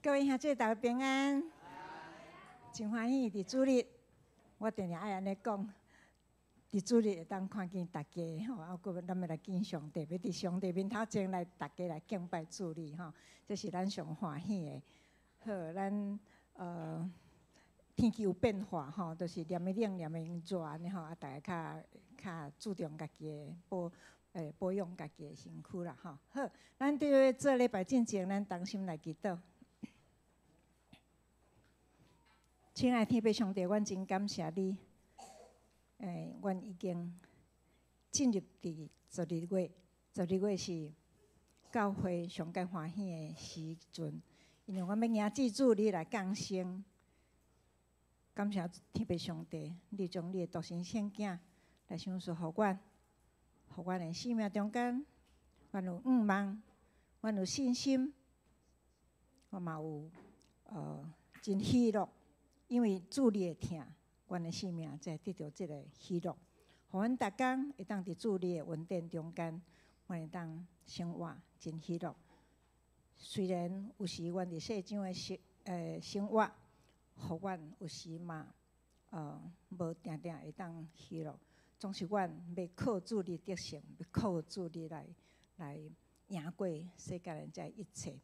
各位兄弟，大家平安，真歡喜佇主日，我定定愛按呢講，佇主日會當看見大家吼，啊，閣咱欲來見上帝，欲佇上帝面頭前來，大家來敬拜主日吼，這是咱上歡喜的。好，咱天氣有變化吼，就是連欲冷連欲熱按呢吼，啊，大家較較注重家己的保養家己的身軀啦吼。好，咱佇做禮拜進前，咱同心來祈禱。親愛天父上帝，阮真感謝你。阮已經進入佇十二月，十二月是教會上蓋歡喜的時陣，因為阮欲迎接主你來降生。感謝天父上帝，你將你的獨生聖囝來賞賜予阮，予阮的生命中間，阮有向望，阮有信心，我嘛有真喜樂。因為主你的疼，阮的生命才會得著這个喜樂。予阮逐工會當佇主你的恩典中間，阮會當生活真喜樂。雖然有時阮佇世上的生活，予阮有時嘛無定定會當喜樂。總是阮欲靠主你得勝，欲靠主你來贏過世間的這一切。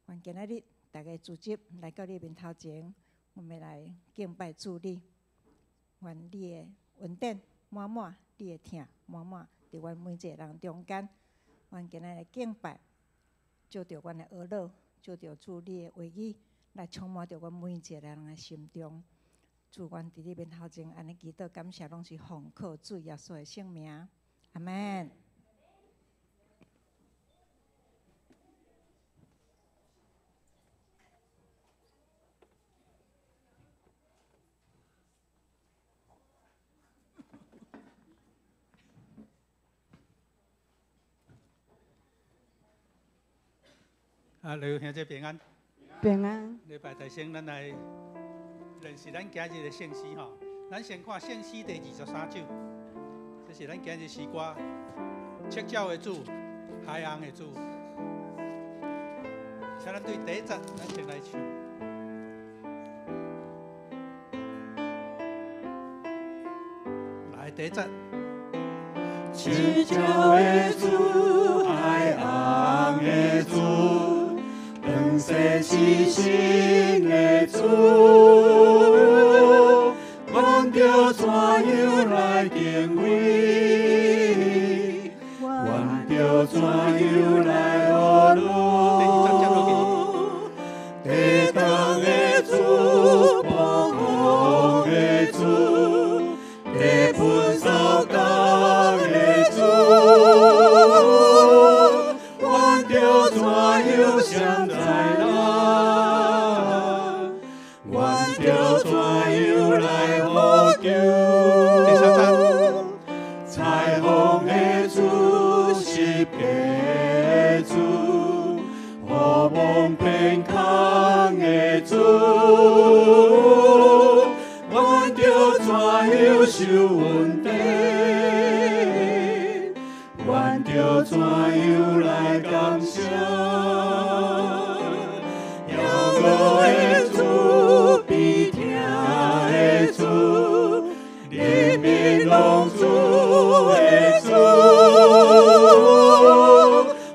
願今仔日逐家聚集來到你面頭前，阮欲來敬拜主你，願你的恩典滿滿，你的疼滿滿，佇阮每一个人中間。阮今仔日來敬拜，借著阮的耳朵，借著主你的話語，來充滿著阮每一个人的心中。主，阮佇你面頭前按呢祈禱感謝，攏是奉靠主耶穌的聖名。阿們。啊，劉兄弟平安。平安。禮拜大先，咱來練習咱今日的聖詩吼。咱先看聖詩第23首，這是咱今日詩歌。赤腳的主，海紅的主。請咱對第一節，咱先來唱。來，第一節。赤腳的主，海紅的主。當世痴心的主，阮著怎樣來敬畏？阮著怎樣來學路？地動的主，暴風的主，地噴掃工的主，阮著怎樣相載咱？阮著怎樣來呼求？彩虹的主，十架的主，予梦变空的主，阮著怎樣受恩典？阮著怎樣來感謝？耀我的主，悲疼的主，人民攏主的主，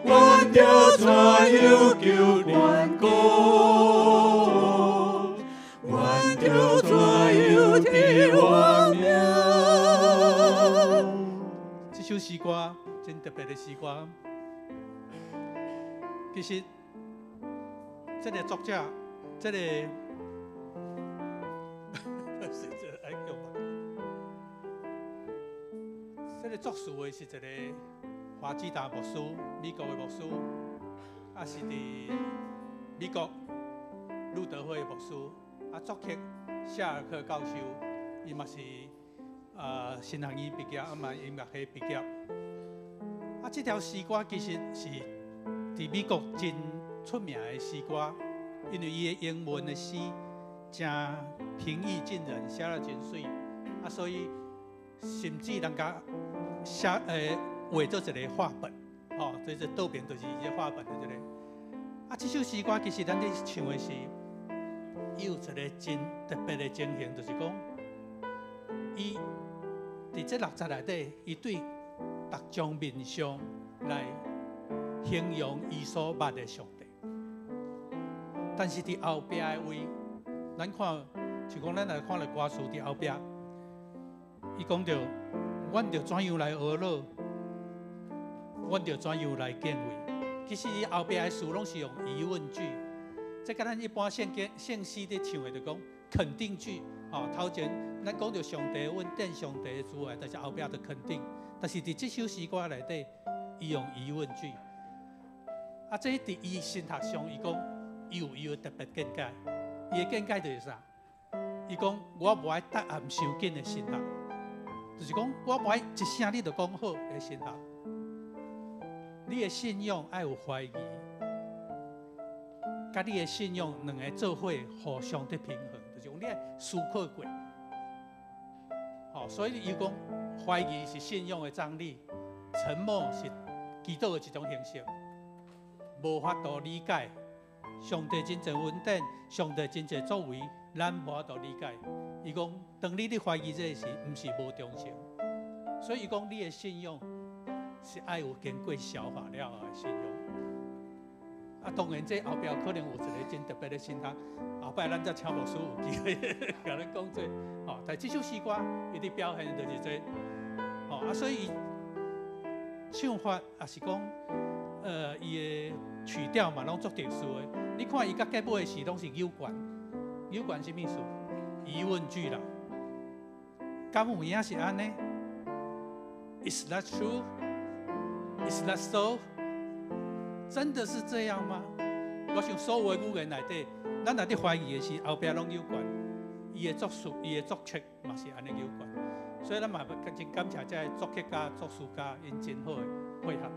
阮著怎樣求願故？阮著怎樣提我名？這首詩歌真特別的詩歌，其實這个作者，這个這个作詞的是一个華基達牧師，美國的牧師，啊是佇美國路德會的牧師，啊作曲夏爾克教授，伊嘛是神學院畢業，啊嘛音樂系畢業。啊，這條詩歌其實是佇美國真出名的詩歌，因為伊的英文的詩真平易近人，寫得真媠，啊，所以甚至人家寫畫做一个畫本，吼，這個倒邊就是伊個畫本的這个。啊，啊，這首詩歌其實咱咧唱的是，伊有一个真特別的情形，就是講，伊佇這六節內底，伊對逐種面相來形容伊所捌的上帝。但是佇後壁的位，咱看，像講咱來看著歌詞佇後壁，伊講著，阮著怎樣來呵咾，阮著怎樣來敬畏。其實伊後壁的詞攏是用疑問句，這佮咱一般聖經聖詩咧唱的就講肯定句。吼，頭前咱講著上帝恩典、上帝的慈愛，但是後壁就肯定。但是佇這首詩歌內底，伊用疑問句。啊，這佇伊神學上，伊講伊有伊的特別見解。伊的見解就是啥？伊講我無愛答案傷緊的神學，就是講我無愛一聲你就講好的神學。你的信仰愛有懷疑，佮你的信仰兩个做伙互相的平衡，就是講你愛思考過。吼，所以伊講懷疑是信仰的張力，沉默是祈禱的一種形式。無法度理解上帝真濟恩典，上帝真濟作為，咱無法度理解。伊講，當你咧懷疑這个時，毋是無忠誠。所以伊講，你的信仰是愛有經過消化了後的信仰。啊，當然這後壁可能有一個真特別的神學，後擺咱再請牧師有機會共咱講這個。吼，但這首詩歌伊佇表現就是這個，吼啊，所以伊唱法也是講，伊的曲調嘛攏足特殊的。你看伊佮結尾時攏是有關，有關啥物意思？疑問句啦。敢有影是按呢？Is that true? Is that so? 真的是這樣嗎？我想所有的語言內底，咱若佇懷疑的時，後壁攏有關。伊的作詞、伊的作曲嘛是按呢有關。所以咱嘛真感謝這个作曲家、作詞家𪜶真好的配合。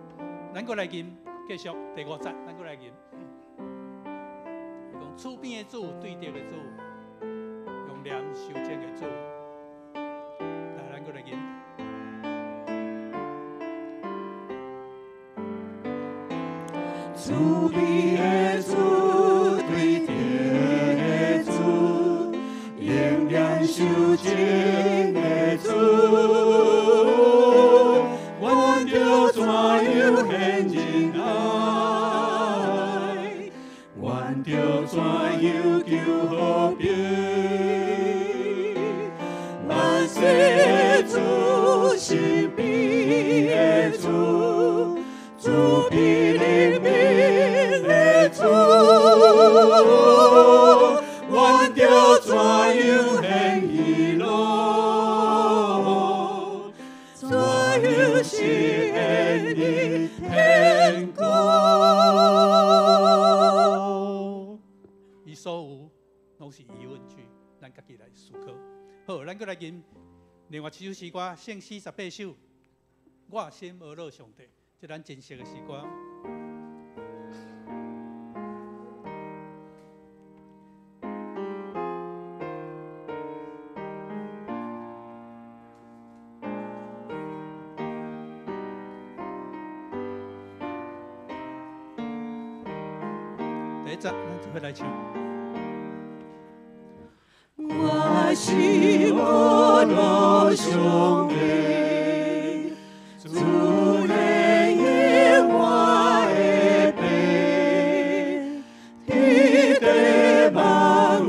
咱閣來吟，繼續第五節，咱閣來吟。伊講慈悲的主，對著的主，用念修正的主，來，咱閣來吟。慈悲的主，對著的主，用念修正的主，阮著怎樣顯仁愛，阮著怎樣求和平？萬世主，神秘的主，慈悲憐憫的主，阮著怎樣顯喜樂？怎樣實現你天國？伊所有攏是疑問句，咱家己來思考。好，咱閣來吟另外一首詩歌，聖詩18首，我心呵咾上帝，這咱真熟的詩歌。第一節，咱做伙來唱。我心呵咾上帝，主怜悯我的悲，天地萬有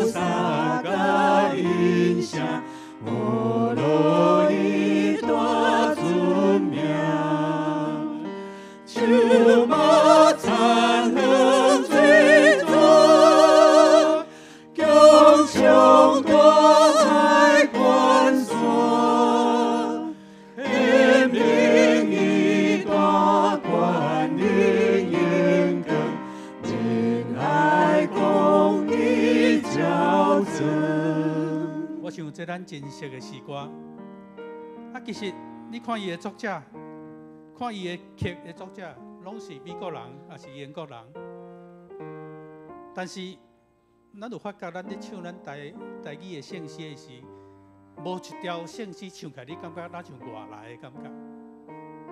三甲音聲，呵咾伊大尊名，樹木田園水族，共唱大海關山，顯明伊大權能榮光，仁愛公義照尊。我想這咱真熟的詩歌。啊，其實你看伊的作者，看伊的曲的作者，攏是美國人，抑是英國人。但是，咱有發覺，咱咧唱咱台台語的聖詩的時，無一條聖詩唱起來，你感覺若像外來的感覺。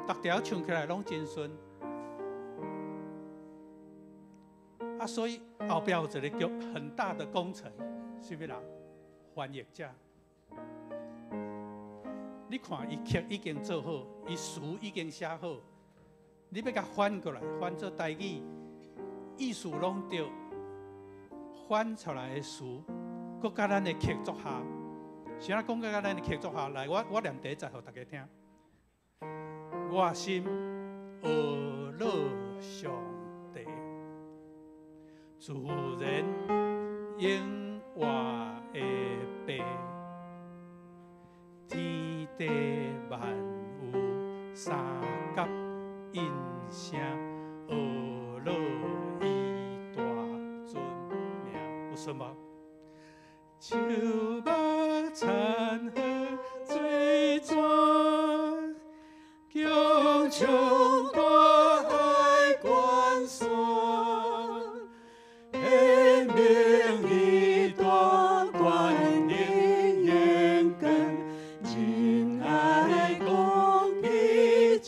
逐條唱起來攏真順。啊，所以後壁有一个叫很大的工程，是啥物人？翻譯者。你看，伊曲已經做好，伊詞已經寫好，你欲共翻過來，翻做台語，意思攏對，翻出來的詞，閣佮咱的曲作合。啥人講閣佮咱的曲作合？來，我念第一節予大家聽。我心呵咾上帝，自然應我的爸，天地萬有相佮應聲，呵咾伊大尊名，有順無？樹木田禾水泉，強衝大海關山，顯明伊大權能榮光，仁愛公義照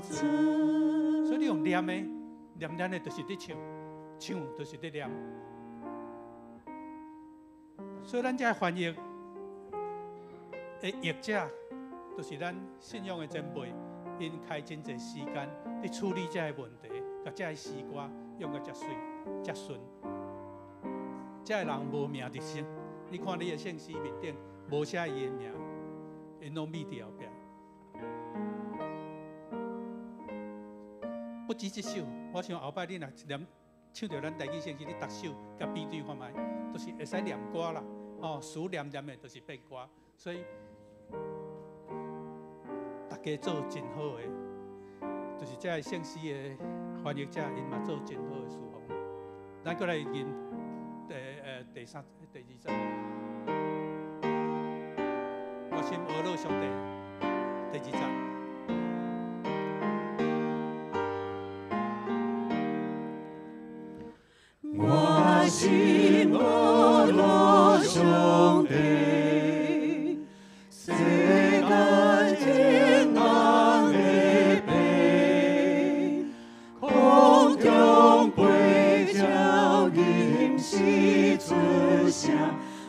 尊。所以你用念的，念念的，就是佇唱，唱就是佇念。所以咱這翻譯的譯者，就是咱信仰的前輩，𪜶開真濟時間佇處理這个問題，共這个詩歌用甲遮媠、遮順。這个人無名佇聖，你看你的聖詩面頂無寫伊的名，𪜶攏秘佇後壁。不止這首，我想後擺你若念唱著咱台語聖詩，你逐首共比對看覓，都是會使念歌啦。哦，詞念念的，就是變歌，所以大家做真好的，就是這个聖詩的翻譯者，𪜶嘛做真好的事奉。咱閣來念第三、第二節。我心呵咾上帝，第二節。我心呵咾上帝，世間眾人的爸，空中飛鳥吟詩出聲，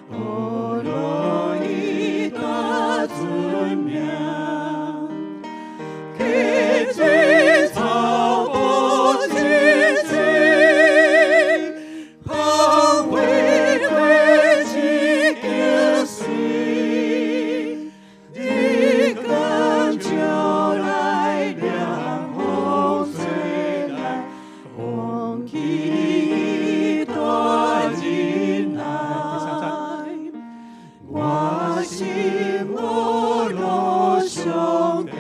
呵咾伊大尊名，溪水草木青青。芳花花枝景水，日光照來涼風吹來，風起大仁愛。我心呵咾上帝，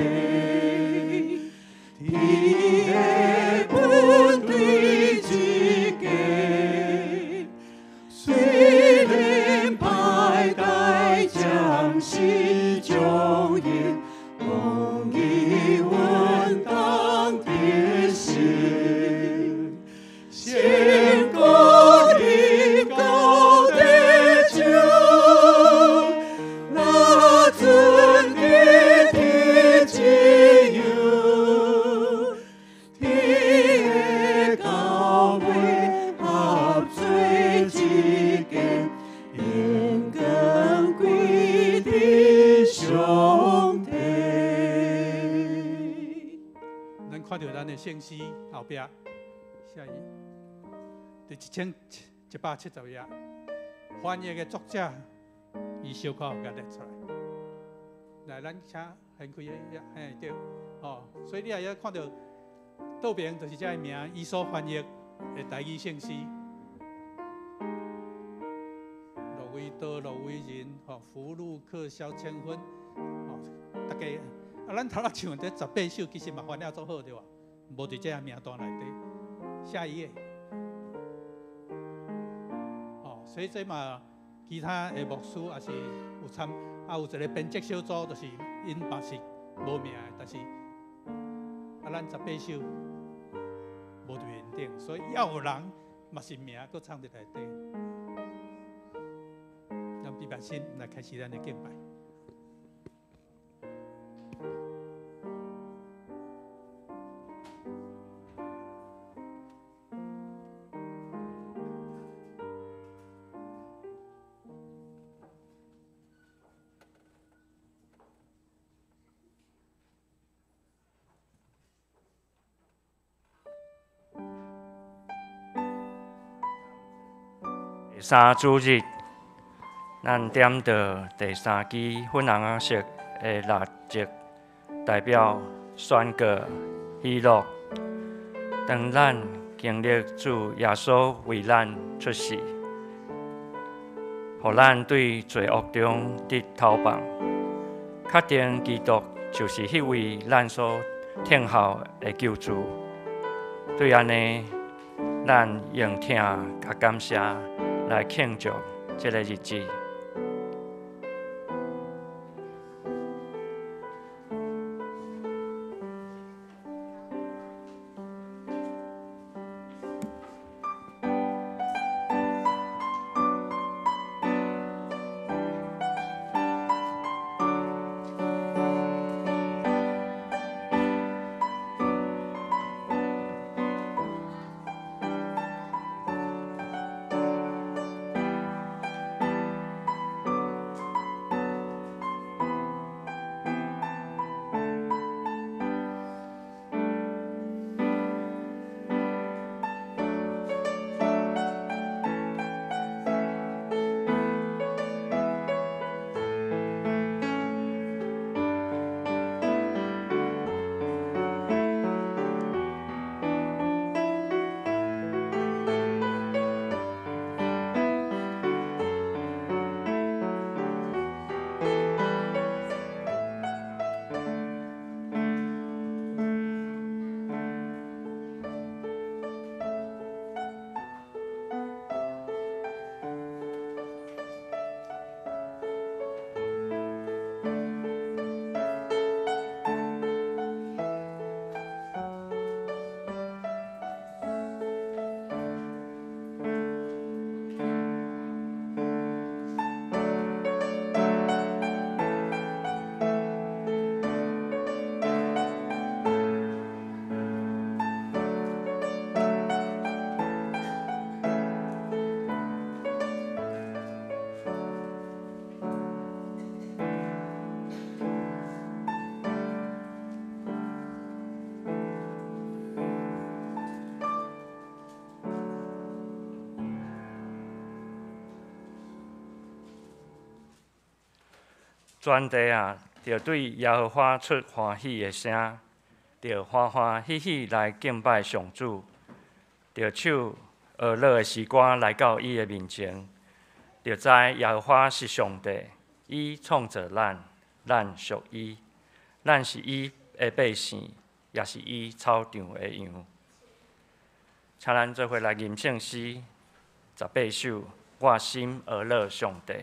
天的本對之家。雖然歹代將士將英，公義穩當得勝。先過立高的主，那尊的天之佑，天的高位合做一間，榮光歸佇上帝。咱看著咱的聖詩後壁寫伊，佇1170頁，翻譯的作者，伊小可有共列出來。來，咱請掀開個，嘿對，哦，所以你也看著倒邊就是這个名，伊所翻譯的台語聖詩。羅維多、羅維仁、吼福祿克、蕭千芬，吼，大家啊，咱頭仔唱的這18首，其實嘛翻譯足好對無？無佇這个名單內底。下一頁。哦，所以這嘛，其他的牧師也是有參，啊有一個編輯小組，就是𪜶嘛是無名的，但是啊，咱十八首無佇面頂，所以猶有人嘛是名閣藏佇內底。咱閉目心來開始咱的敬拜。三主日，咱點著第三支粉紅色的蠟燭，代表宣告喜樂。當咱經歷主耶穌為咱出世，予咱對罪惡中得逃放，確定基督就是彼位咱所等候的救主。對按呢，咱用疼佮感謝來慶祝這个日子。全地啊，著對耶和華出歡喜的聲，著歡歡喜喜來敬拜上主，著唱和樂的詩歌來到伊的面前，著知耶和華是上帝，伊創造咱，咱屬伊，咱是伊的百姓，也是伊草場的羊。請咱做伙來吟聖詩18首，我心呵咾上帝。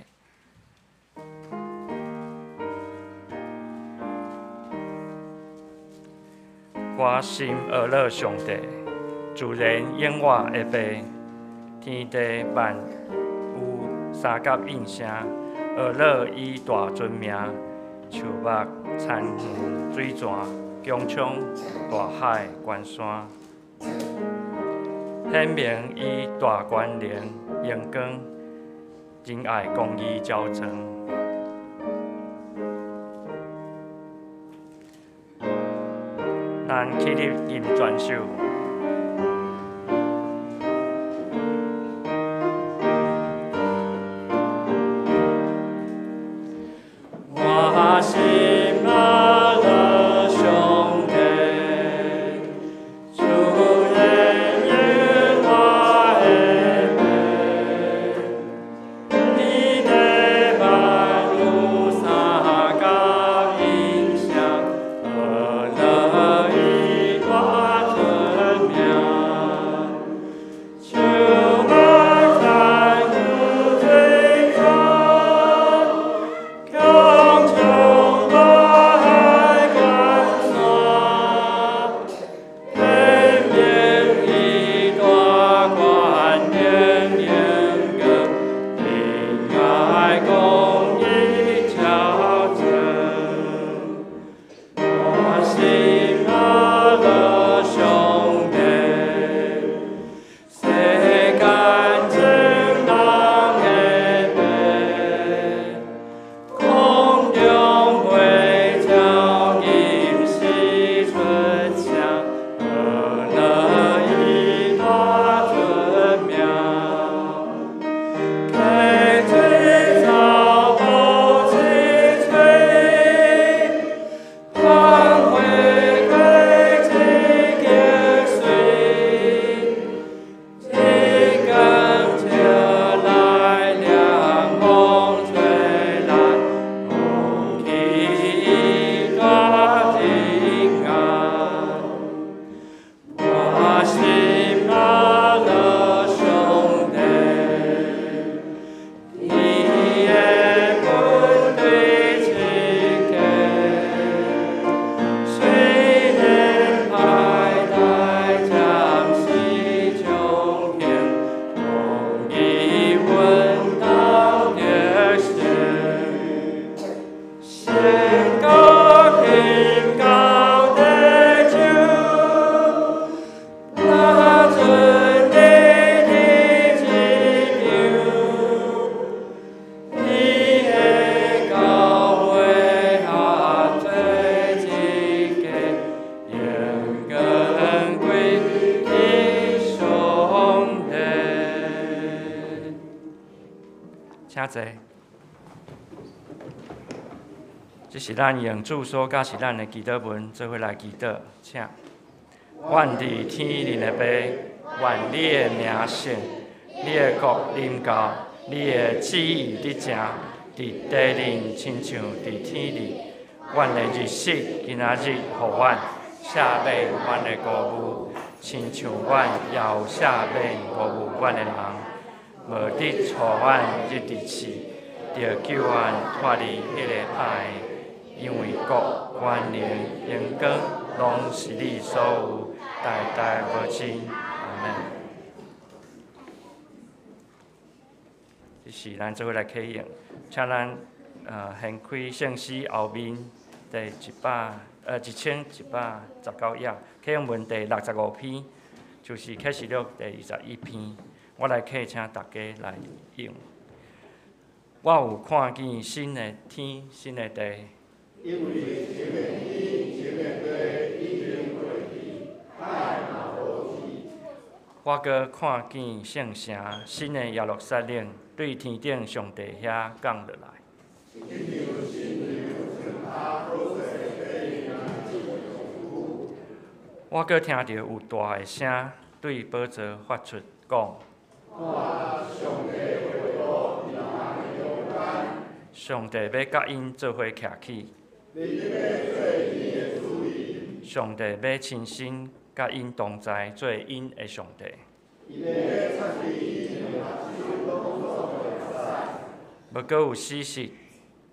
我心呵咾上帝，自然應我的話，天地萬有相佮應聲，呵咾伊大尊名，樹木、田園、水泉、穹蒼、大海、關山，顯明伊大權能、榮光、仁愛、公義昭彰。咱起立吟全首。我心呵咾上帝，自然應我的話，天地萬有相佮應聲，呵咾伊大尊坐。這是咱用主書，佮是咱的祈禱文，做伙來祈禱，請。阮佇天頂的父，願你的名聖，你的國臨到，你的旨意得成，佇地頂親像佇天頂。阮的日食今仔日予阮，赦免阮的過誤，親像阮也有赦免過誤阮的人。無得帶阮入佇試，著救阮脫離彼个歹的。因為國、權能、榮光，攏是你所有，代代無盡。阿們。這是咱做伙來啟用，請咱掀開聖詩後面第一百1119頁，啟用文第65篇，就是啟示錄第21篇。我來啟，請大家來用。我有看見新的天、新的地。因為前的天、前的地已經過去，海嘛無去。我閣看見聖城新的耶路撒冷對天頂上帝遐降落來。我閣聽著有大的聲對寶座發出講：上帝欲佮𪜶做伙徛起。上帝欲親身佮𪜶同在，做𪜶的上帝。無閣有死屍，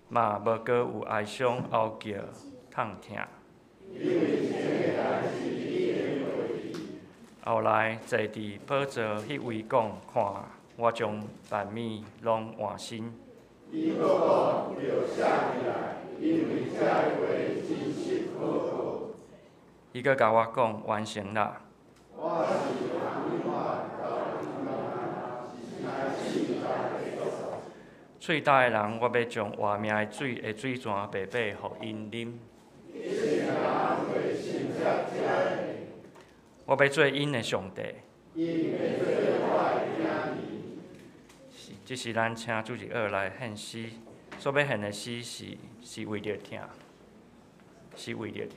嘛無閣有哀傷、哀叫、痛疼。後來坐佇寶座彼位講：看，我將萬物攏換新。伊閣共我講：完成啦。喙焦的人，我欲將活命的水的水泉白白予𪜶啉。我欲做𪜶的上帝。是，這是咱請主日學來獻詩，所欲獻的詩是為著疼，是為著疼。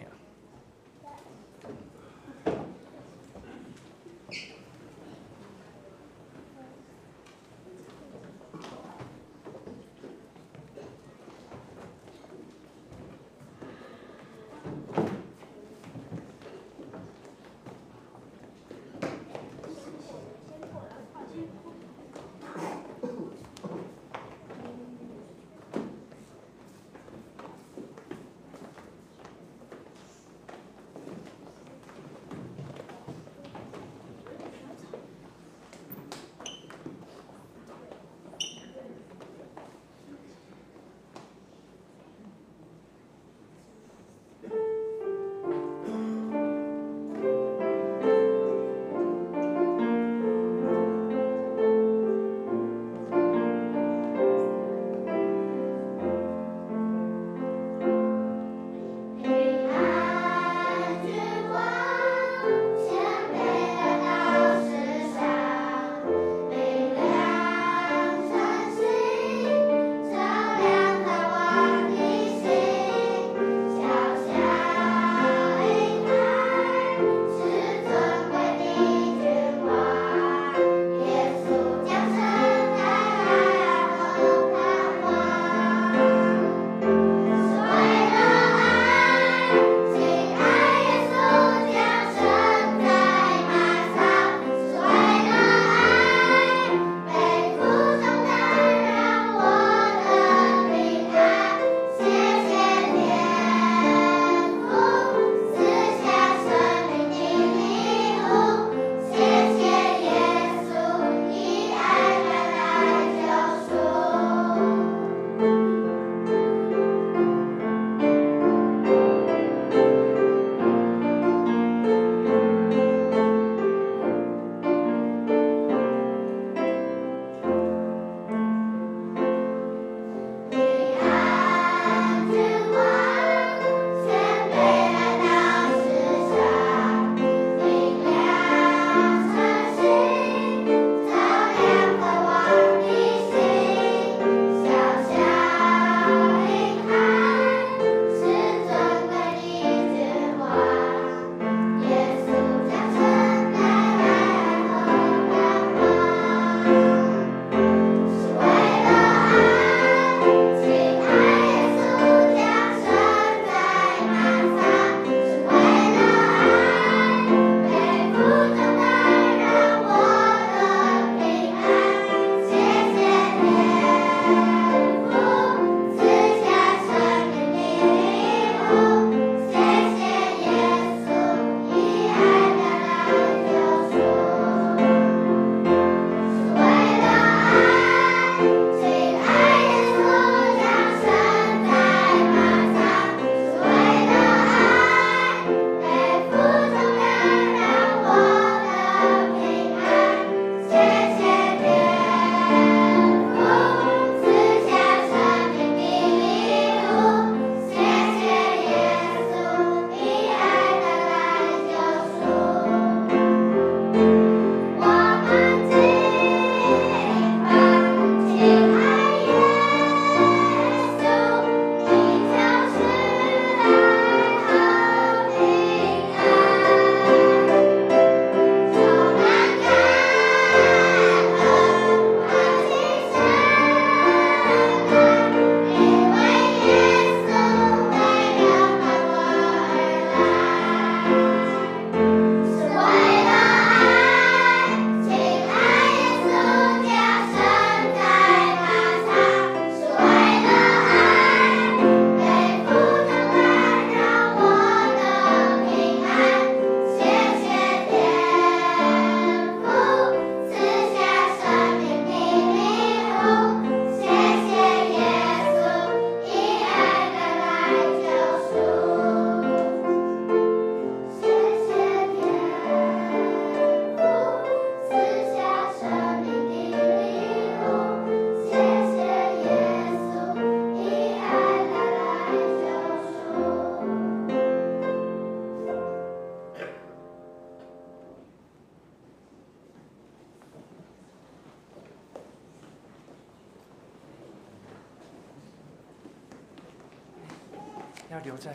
要留在，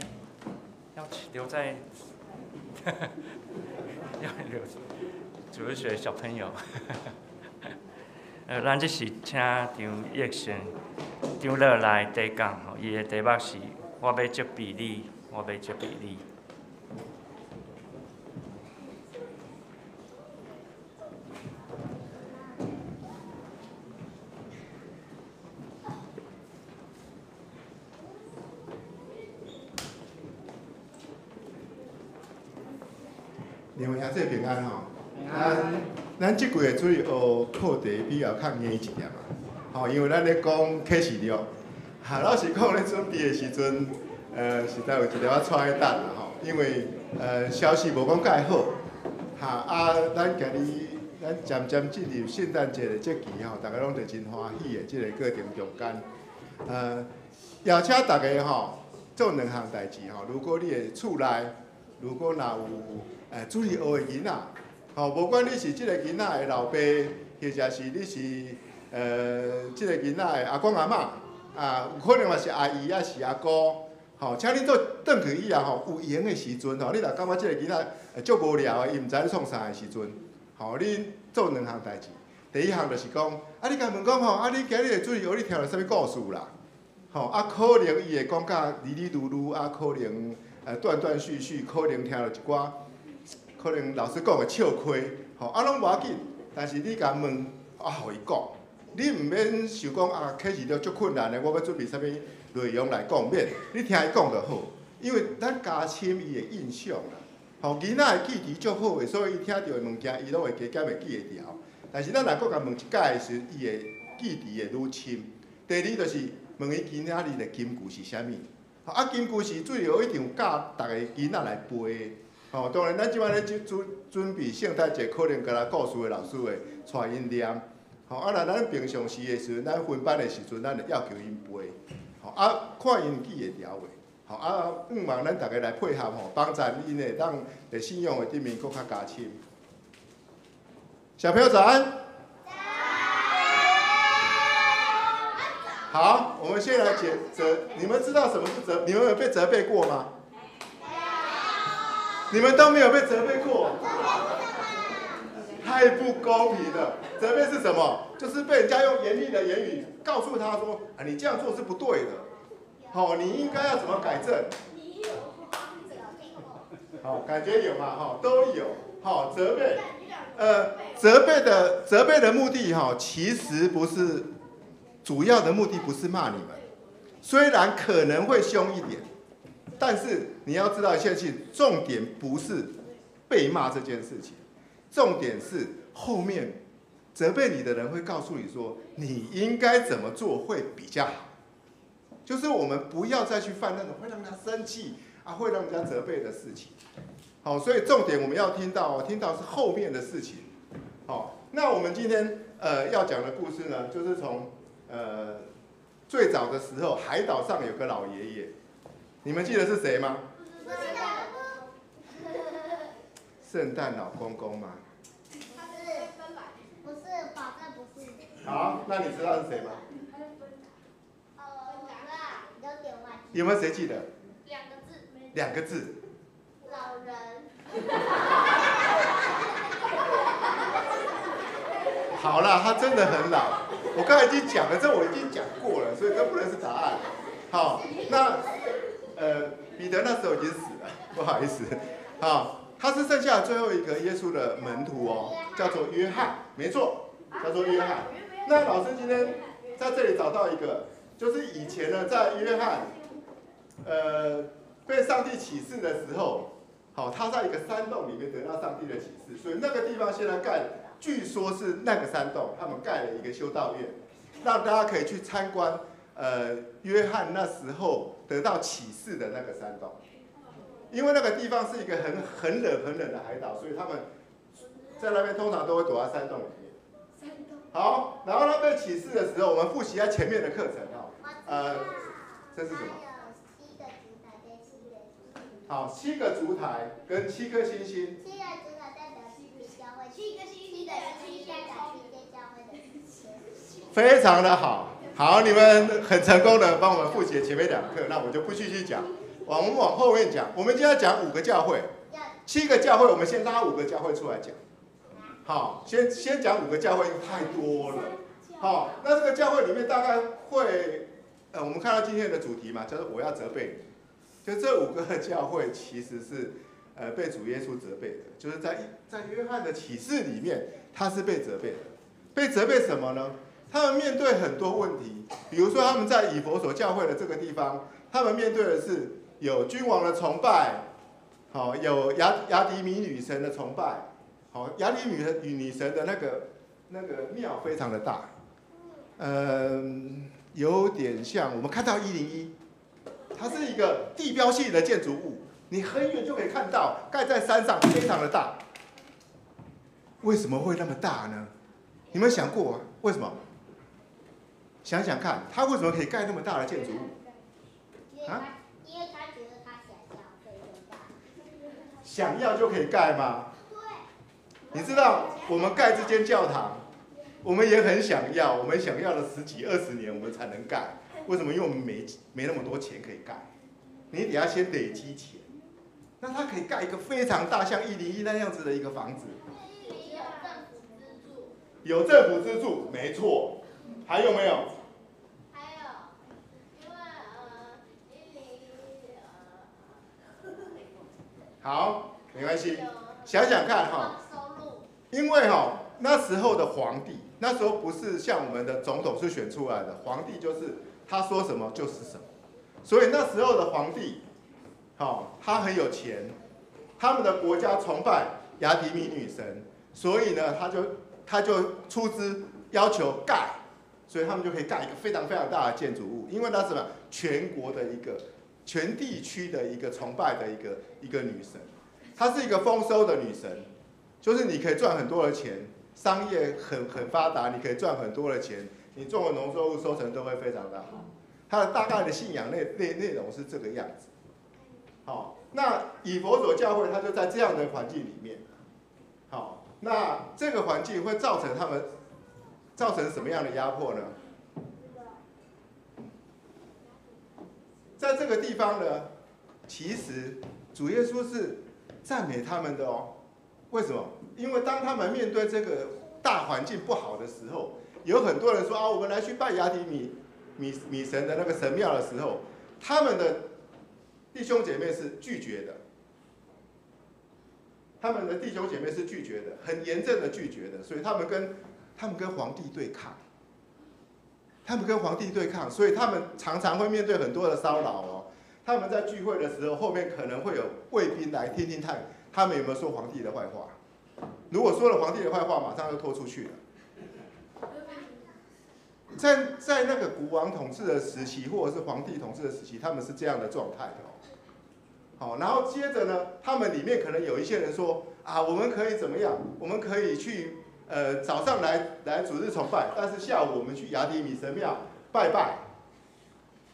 要留在，要留主日学小朋友。咱这是请张益胜长老来提讲吼，伊的题目是“我欲责备你，我欲责备你”。你们兄弟平安吼。咱这季的主日学课题比较较硬一点嘛，吼，因为咱咧讲启示录，哈，老实讲咧准备的时阵，实在有一点仔掣等啦吼，因为消息无讲介好，哈啊，咱今日咱渐渐进入圣诞节的节期吼，大家拢伫真欢喜的这个过程中间，邀请大家吼做两项代志吼，如果你的厝内，如果若有主日学的囡仔，吼，无管你是这个囡仔的老爸，或者是你是这个囡仔的阿公阿嬷，啊，有可能嘛是阿姨抑是阿姑，吼，请你做转去以后吼，有闲的时阵吼，你若感觉这个囡仔足无聊的，伊毋知咧创啥的时阵，吼，你做两项代志。第一项就是讲，啊，你共问讲吼，啊，你今日的主日学你听著啥物故事啦？吼，啊，可能伊会讲甲离离噜噜，啊，可能断断续续，可能听著一寡。可能老师讲的笑亏，吼，啊拢无要紧，但是你共问，啊，予伊讲，你毋免想讲啊，启示录足困难的，我欲准备啥物内容来讲，免，你听伊讲就好，因为咱加深伊的印象啦。吼，囡仔的记忆足好的，所以伊听著的物件，伊拢会加减会记会牢。但是咱若阁共问一摆的时，伊会记忆会愈深。第二就是问伊今仔日的金句是啥物，啊，金句是主要一定有教逐个囡仔来背的。吼，当然，咱这摆咧准备圣诞节，可能敢若故事的老师会带𪜶念。吼，啊，若咱平常时的时阵，咱分班的时阵，咱会要求𪜶背。吼，啊，看𪜶记会牢袂？吼，啊，向望咱逐家来配合吼，帮助𪜶会当伫信仰的顶面阁较加深。小朋友早安。好，我们先来解责。你们知道什么是责？你们有被责备过吗？你们都没有被责备过，太不公平了。责备是什么？就是被人家用严厉的言语告诉他说：“啊，你这样做是不对的，好，你应该要怎么改正？”好，感觉有嘛？哈，都有。好，责备，责备的目的哈，其实不是主要的目的，不是骂你们，虽然可能会凶一点。但是你要知道一件事情，重点不是被骂这件事情，重点是后面责备你的人会告诉你说，你应该怎么做会比较好。就是我们不要再去犯那种会让他生气啊，会让人家责备的事情。好，所以重点我们要听到，听到是后面的事情。好，那我们今天要讲的故事呢，就是从最早的时候，海岛上有个老爷爷。你们记得是谁吗？圣诞老公公吗？不是，保证不是。好，那你知道是谁吗？有没有谁记得？两个字。两个字。老人。好啦，他真的很老。我刚才已经讲了，这我已经讲过了，所以这不能是答案。好，那。彼得那时候已经死了，不好意思，好，他是剩下最后一个耶稣的门徒哦，叫做约翰，没错，叫做约翰。那老师今天在这里找到一个，就是以前呢，在约翰，被上帝启示的时候，好，他在一个山洞里面得到上帝的启示，所以那个地方现在盖，据说是那个山洞，他们盖了一个修道院，让大家可以去参观。约翰那时候得到启示的那个山洞，因为那个地方是一个很冷很冷的海岛，所以他们在那边通常都会躲在山洞里面。好，然后他被启示的时候，我们复习一下前面的课程哈。这是什么？好，七个烛台跟七颗星星。七个烛台代表七个教会，七个星星代表七个教会的。非常的好。好，你们很成功的帮我们复习前面两课，那我就不继续讲。我们往后面讲，我们今天要讲五个教会，七个教会，我们先拉五个教会出来讲。好，先讲五个教会，因为太多了。好，那这个教会里面大概会，我们看到今天的主题嘛，叫做我要责备你。就这五个教会其实是，被主耶稣责备的，就是在约翰的启示里面，他是被责备的。被责备什么呢？他们面对很多问题，比如说他们在以弗所教会的这个地方，他们面对的是有君王的崇拜，好，有雅底米女神的崇拜，好，雅底米女神的那个庙非常的大，有点像我们看到101，它是一个地标性的建筑物，你很远就可以看到，盖在山上，非常的大。为什么会那么大呢？你们想过啊？为什么？想想看，他为什么可以盖那么大的建筑物？啊？因为他觉得他想要，所以就盖。想要就可以盖吗？对。你知道我们盖这间教堂，我们也很想要，我们想要了十几二十年，我们才能盖。为什么？因为我们没那么多钱可以盖，你得要先累积钱。那他可以盖一个非常大，像101那样子的一个房子。有政府资助，没错。还有没有？还有，因为101好，没关系，想想看哈。因为哈那时候的皇帝，那时候不是像我们的总统是选出来的，皇帝就是他说什么就是什么，所以那时候的皇帝，好，他很有钱，他们的国家崇拜雅底米女神，所以呢，他就出资要求盖，所以他们就可以盖一个非常非常大的建筑物，因为那是什么？全国的一个、全地区的一个崇拜的一个女神，她是一个丰收的女神，就是你可以赚很多的钱，商业很发达，你可以赚很多的钱，你种的农作物收成都会非常的好。它的大概的信仰内容是这个样子。好，那以弗所教会，它就在这样的环境里面。好，那这个环境会造成他们造成什么样的压迫呢？在这个地方呢，其实主耶稣是赞美他们的哦。为什么？因为当他们面对这个大环境不好的时候，有很多人说啊，我们来去拜雅底米神的那个神庙的时候，他们的弟兄姐妹是拒绝的。他们的弟兄姐妹是拒绝的，很严正的拒绝的，所以他们跟皇帝对抗，他们跟皇帝对抗，所以他们常常会面对很多的骚扰哦。他们在聚会的时候，后面可能会有卫兵来听听看，他们有没有说皇帝的坏话。如果说了皇帝的坏话，马上就拖出去了。在那个国王统治的时期，或者是皇帝统治的时期，他们是这样的状态的哦。好，然后接着呢，他们里面可能有一些人说啊，我们可以怎么样？我们可以去早上来主日崇拜，但是下午我们去雅底米神庙拜拜，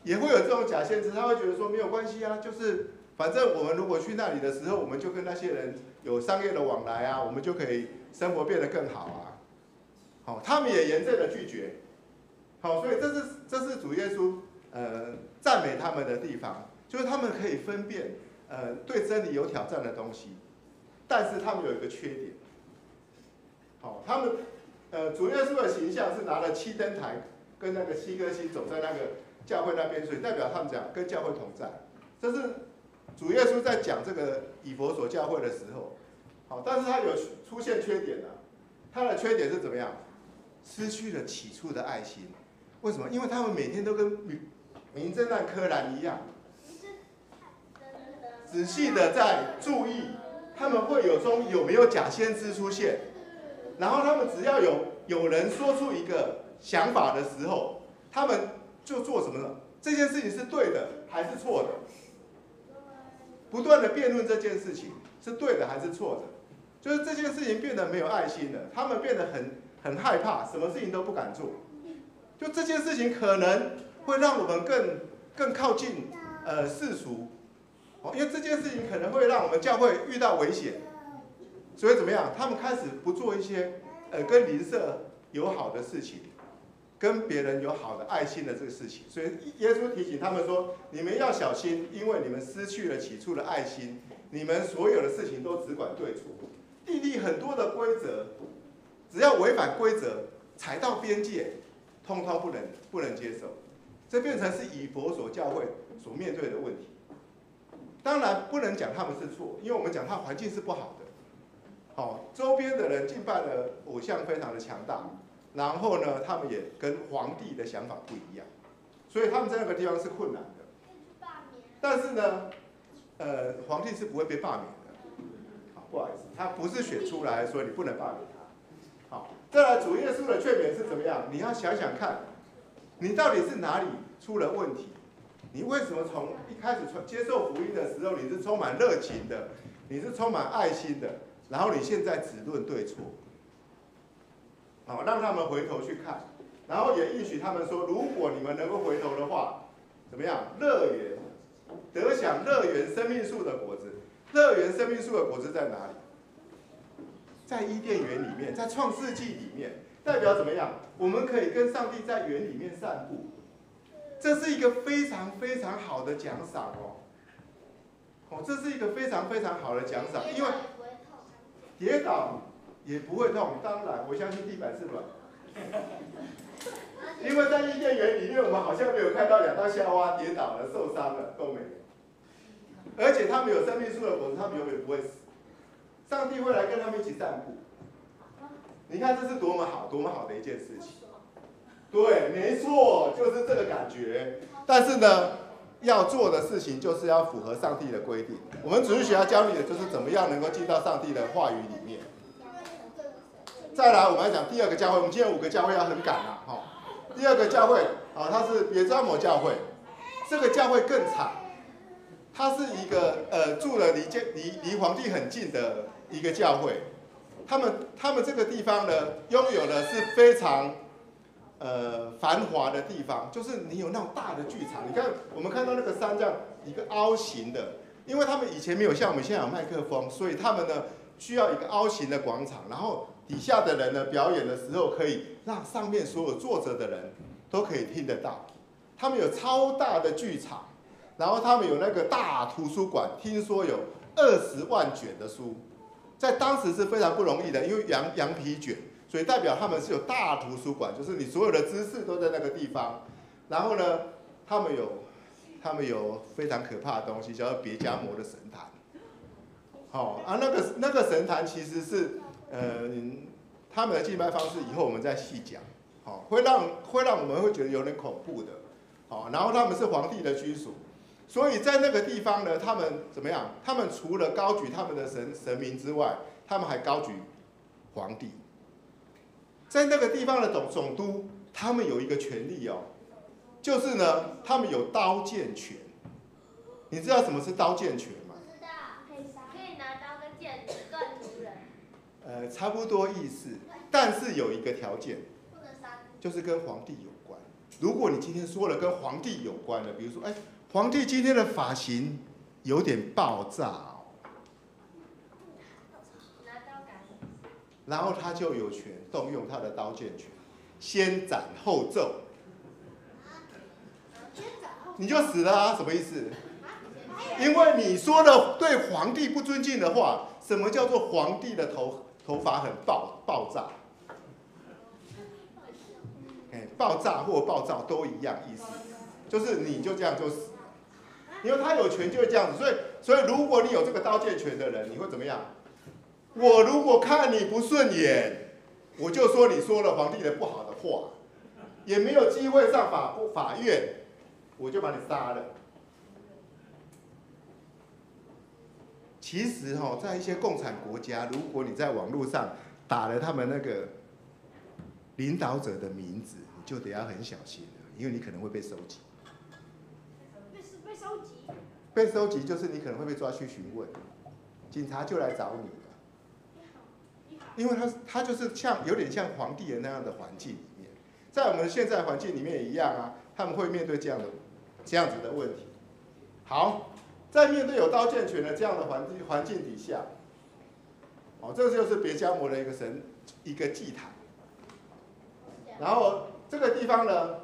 也会有这种假先知，他会觉得说没有关系啊，就是反正我们如果去那里的时候，我们就跟那些人有商业的往来啊，我们就可以生活变得更好啊。好，他们也严正的拒绝。好，所以这是主耶稣赞美他们的地方，就是他们可以分辨对真理有挑战的东西，但是他们有一个缺点。好，他们主耶稣的形象是拿了七灯台跟那个七颗星走在那个教会那边，所以代表他们讲跟教会同在。这是主耶稣在讲这个以弗所教会的时候，好，但是他有出现缺点了。他的缺点是怎么样？失去了起初的爱心。为什么？因为他们每天都跟名侦探柯南一样，仔细的在注意，他们会有中有没有假先知出现，然后他们只要有人说出一个想法的时候，他们就做什么呢？这件事情是对的还是错的？不断的辩论这件事情是对的还是错的，就是这件事情变得没有爱心了，他们变得很害怕，什么事情都不敢做。就这件事情可能会让我们更靠近世俗，哦，因为这件事情可能会让我们教会遇到危险，所以怎么样？他们开始不做一些跟邻舍友好的事情，跟别人有好的爱心的这个事情。所以耶稣提醒他们说：你们要小心，因为你们失去了起初的爱心，你们所有的事情都只管对错，订立很多的规则，只要违反规则，踩到边界，通通不能接受。这变成是以弗所教会所面对的问题。当然不能讲他们是错，因为我们讲他环境是不好的。好，周边的人敬拜的偶像非常的强大，然后呢，他们也跟皇帝的想法不一样，所以他们在那个地方是困难的。但是呢，皇帝是不会被罢免的。好，不好意思，他不是选出来，所以你不能罢免他。好，再来主耶稣的劝勉是怎么样？你要想想看，你到底是哪里出了问题？你为什么从一开始接受福音的时候，你是充满热情的，你是充满爱心的，然后你现在只论对错？好，让他们回头去看，然后也应许他们说，如果你们能够回头的话，怎么样？乐园得享乐园生命树的果子。乐园生命树的果子在哪里？在伊甸园里面，在创世纪里面，代表怎么样？我们可以跟上帝在园里面散步，这是一个非常非常好的奖赏哦。哦，这是一个非常非常好的奖赏，因为跌倒也不会痛。当然，我相信地板是软。因为在伊甸园里面，我们好像没有看到亚当夏娃跌倒了、受伤了都没有。而且他们有生命树的果子，他们永远不会死。上帝会来跟他们一起散步。你看这是多么好、多么好的一件事情。对，没错，就是这个感觉。但是呢，要做的事情就是要符合上帝的规定。我们主日学要教你的就是怎么样能够进到上帝的话语里面。再来，我们来讲第二个教会。我们今天五个教会要很赶啊，哈。第二个教会啊，它是别迦摩教会，这个教会更惨，它是一个住了离皇帝很近的一个教会。他们这个地方呢，拥有的是非常繁华的地方，就是你有那种大的剧场。你看我们看到那个山这样一个凹形的，因为他们以前没有像我们现在有麦克风，所以他们呢需要一个凹形的广场，然后底下的人呢表演的时候，可以让上面所有坐着的人都可以听得到。他们有超大的剧场，然后他们有那个大图书馆，听说有20万卷的书，在当时是非常不容易的，因为羊皮卷，所以代表他们是有大图书馆，就是你所有的知识都在那个地方。然后呢，他们有非常可怕的东西，叫做别迦摩的神坛。好啊，那个神坛其实是他们的敬拜方式，以后我们再细讲。好，会让我们会觉得有点恐怖的。好，然后他们是皇帝的居所，所以在那个地方呢，他们怎么样？他们除了高举他们的神明之外，他们还高举皇帝。在那个地方的总督，他们有一个权利哦，就是呢，他们有刀剑权。你知道什么是刀剑权吗？不知道，可以杀，可以拿刀跟剑断除人。差不多意思，但是有一个条件，不能杀。就是跟皇帝有关。如果你今天说了跟皇帝有关的，比如说，哎，皇帝今天的发型有点爆炸哦，拿刀砍。然后他就有权动用他的刀剑权，先斩后奏，你就死了啊？什么意思？因为你说了对皇帝不尊敬的话，什么叫做皇帝的头发很爆炸？哎，爆炸或暴躁都一样意思，就是你就这样就死，因为他有权就会这样子，所以如果你有这个刀剑权的人，你会怎么样？我如果看你不顺眼，我就说你说了皇帝的不好的话，也没有机会上法院，我就把你杀了。其实哈，在一些共产国家，如果你在网络上打了他们那个领导者的名字，你就得要很小心了，因为你可能会被收集。被收集？被收集就是你可能会被抓去询问，警察就来找你了。因为他就是像有点像皇帝的那样的环境里面，在我们现在环境里面也一样啊，他们会面对这样子的问题。好，在面对有刀剑权的这样的环境底下，哦，这就是别迦摩的一个神一个祭坛。然后这个地方呢，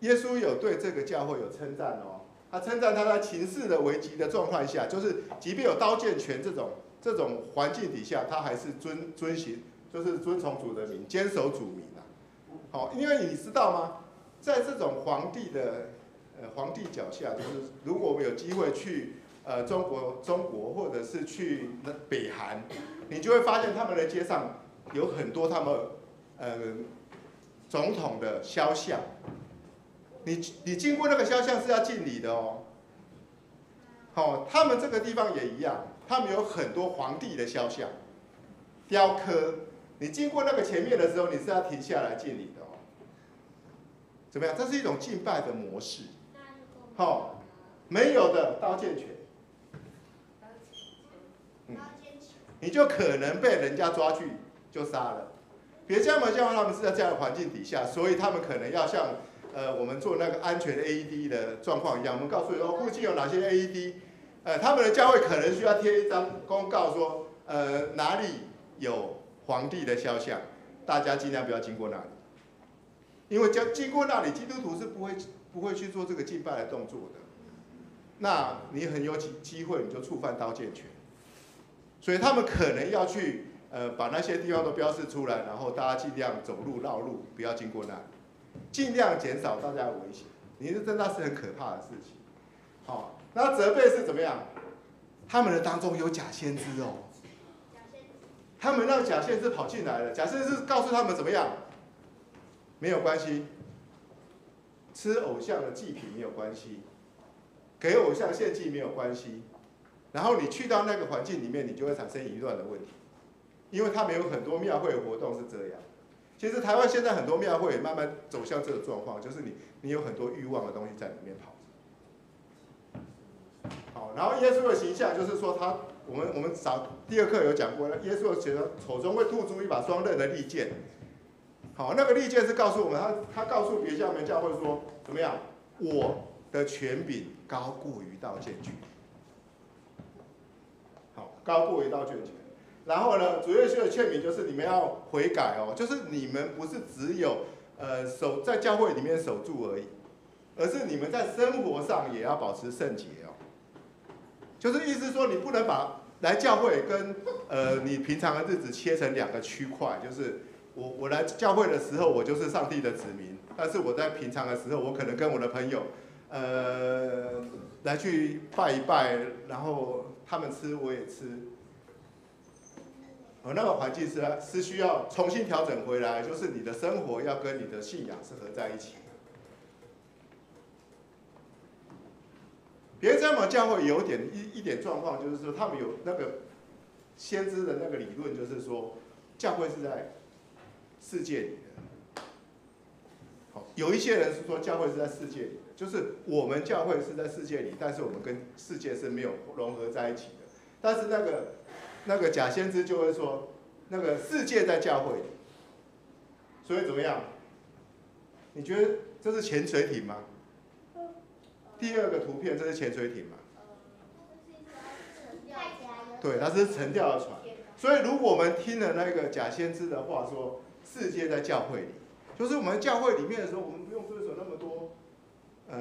耶稣有对这个教会有称赞哦。他称赞他在情势的危急的状况下，就是即便有刀剑权这种环境底下，他还是遵行，就是遵从主的名，坚守主名啊。好，因为你知道吗？在这种皇帝脚下，就是如果我们有机会去中国或者是去那北韩，你就会发现他们的街上有很多他们总统的肖像。你经过那个肖像是要敬礼的哦。好，他们这个地方也一样，他们有很多皇帝的肖像、雕刻。你经过那个前面的时候，你是要停下来敬礼的哦。怎么样？这是一种敬拜的模式。好，没有的刀剑权，你就可能被人家抓去就杀了。别加盟教会他们是在这样的环境底下，所以他们可能要像我们做那个安全 AED 的状况一样，我们告诉你说附近有哪些 AED，他们的教会可能需要贴一张公告说，哪里有皇帝的肖像，大家尽量不要经过那里，因为经过那里，基督徒是不会去做这个敬拜的动作的，那你很有机会你就触犯刀剑权，所以他们可能要去把那些地方都标示出来，然后大家尽量走路绕路，不要经过那里。尽量减少大家的危险，你这真的是很可怕的事情。好，那责备是怎么样？他们的当中有假先知哦，他们让假先知跑进来了，假先知告诉他们怎么样？没有关系，吃偶像的祭品没有关系，给偶像献祭没有关系，然后你去到那个环境里面，你就会产生淫乱的问题，因为他们有很多庙会活动是这样。其实台湾现在很多庙会也慢慢走向这个状况，就是你有很多欲望的东西在里面跑。好，然后耶稣的形象就是说他，我们早第二课有讲过，耶稣的形象口中会吐出一把双刃的利剑。好，那个利剑是告诉我们，他告诉别迦门教会说，怎么样？我的权柄高过于刀剑权。好，高过于刀剑权。然后呢，主耶稣的劝勉就是你们要悔改哦，就是你们不是只有守在教会里面守住而已，而是你们在生活上也要保持圣洁哦。就是意思说，你不能把来教会跟你平常的日子切成两个区块，就是我来教会的时候，我就是上帝的子民，但是我在平常的时候，我可能跟我的朋友来去拜一拜，然后他们吃我也吃。那个环境是需要重新调整回来，就是你的生活要跟你的信仰是合在一起的。别迦门教会有点一点状况，就是说他们有那个先知的那个理论，就是说教会是在世界里的。好，有一些人是说教会是在世界里的，就是我们教会是在世界里，但是我们跟世界是没有融合在一起的。但是那个假先知就会说，那个世界在教会里，所以怎么样？你觉得这是潜水艇吗？第二个图片，这是潜水艇吗？对，它是沉掉的船。所以如果我们听了那个假先知的话，说世界在教会里，就是我们教会里面的时候，我们不用遵守那么多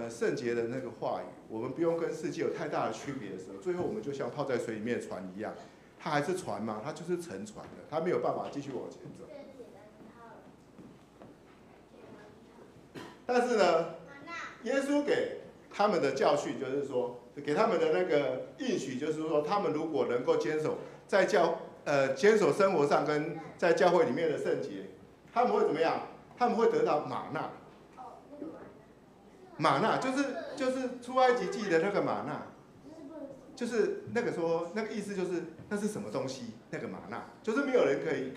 圣洁的那个话语，我们不用跟世界有太大的区别的时候，最后我们就像泡在水里面的船一样。它还是船嘛，它就是沉船的，它没有办法继续往前走。但是呢，耶稣给他们的教训就是说，给他们的那个应许就是说，他们如果能够坚守生活上跟在教会里面的圣洁，他们会怎么样？他们会得到吗哪。吗哪就是出埃及记的那个吗哪。就是那个说那个意思就是那是什么东西？那个吗哪就是没有人可以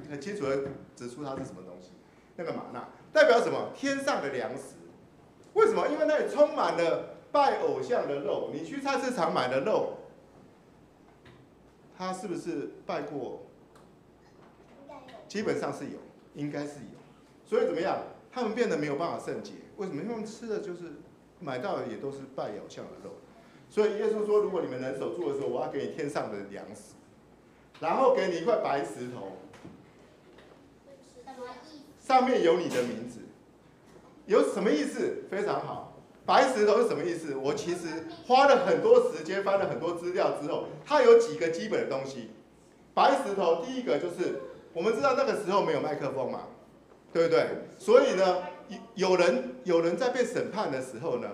很清楚的指出它是什么东西。那个吗哪代表什么？天上的粮食。为什么？因为那里充满了拜偶像的肉。你去菜市场买的肉，它是不是拜过？基本上是有，应该是有。所以怎么样？他们变得没有办法圣洁。为什么？因为他们吃的就是买到的也都是拜偶像的肉。所以耶稣说：“如果你们能守住的时候，我要给你天上的粮食，然后给你一块白石头，上面写上面有你的名字，有什么意思？非常好，白石头是什么意思？我其实花了很多时间翻了很多资料之后，它有几个基本的东西。白石头第一个就是我们知道那个时候没有麦克风嘛，对不对？所以呢，有人在被审判的时候呢，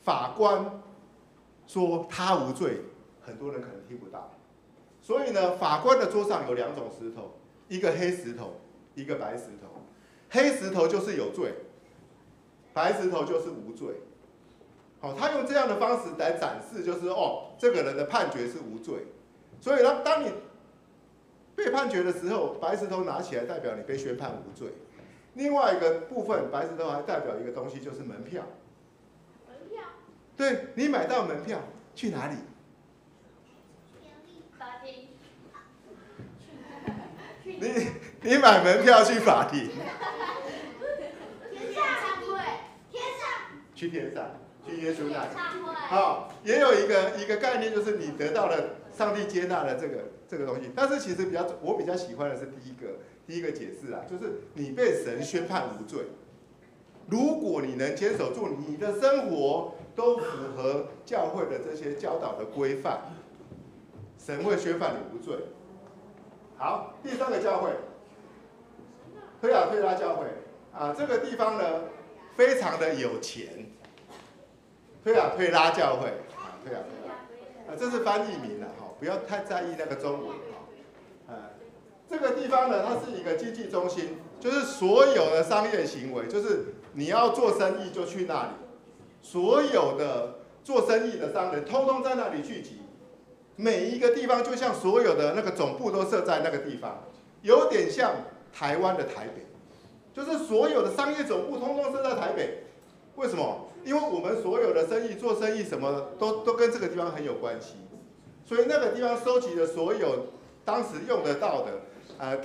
法官说他无罪，很多人可能听不到。所以呢，法官的桌上有两种石头，一个黑石头，一个白石头。黑石头就是有罪，白石头就是无罪。好，他用这样的方式来展示，就是哦，这个人的判决是无罪。所以呢，当你被判决的时候，白石头拿起来代表你被宣判无罪。另外一个部分，白石头还代表一个东西，就是门票。门票？对，你买到门票去哪里？法庭。你买门票去法庭。天上会，天上。去天上，去耶稣那里。好，也有一个概念，就是你得到了上帝接纳了这个东西。但是其实我比较喜欢的是第一个解释啊，就是你被神宣判无罪。如果你能坚守住你的生活都符合教会的这些教导的规范，神会宣判你无罪。好，第三个教会，推雅推喇教会啊，这个地方呢非常的有钱。推雅推喇教会啊，推雅推喇啊，这是翻译名了哈，不要太在意那个中文哈。啊，这个地方呢，它是一个经济中心，就是所有的商业行为，就是你要做生意就去那里，所有的做生意的商人通通在那里聚集。每一个地方就像所有的那个总部都设在那个地方，有点像台湾的台北，就是所有的商业总部通通设在台北。为什么？因为我们所有的生意做生意什么都跟这个地方很有关系，所以那个地方收集的所有当时用得到的，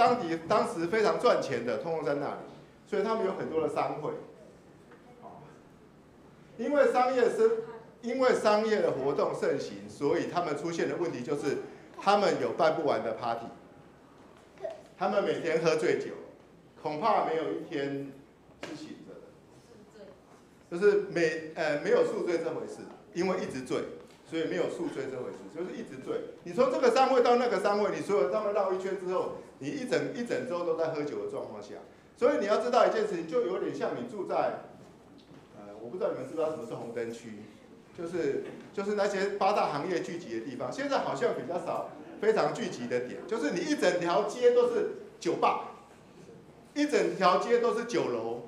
当时非常赚钱的，通通在那里，所以他们有很多的商会。因为商业的活动盛行，所以他们出现的问题就是他们有办不完的 party，他们每天喝醉酒，恐怕没有一天是醒着的，就是没有宿醉这回事，因为一直醉，所以没有宿醉这回事，就是一直醉。你从这个商会到那个商会，你所有他们绕一圈之后，你一整一整周都在喝酒的状况下，所以你要知道一件事情，就有点像你住在，我不知道你们知不知道什么是红灯区。就是那些八大行业聚集的地方，现在好像比较少非常聚集的点，就是你一整条街都是酒吧，一整条街都是酒楼，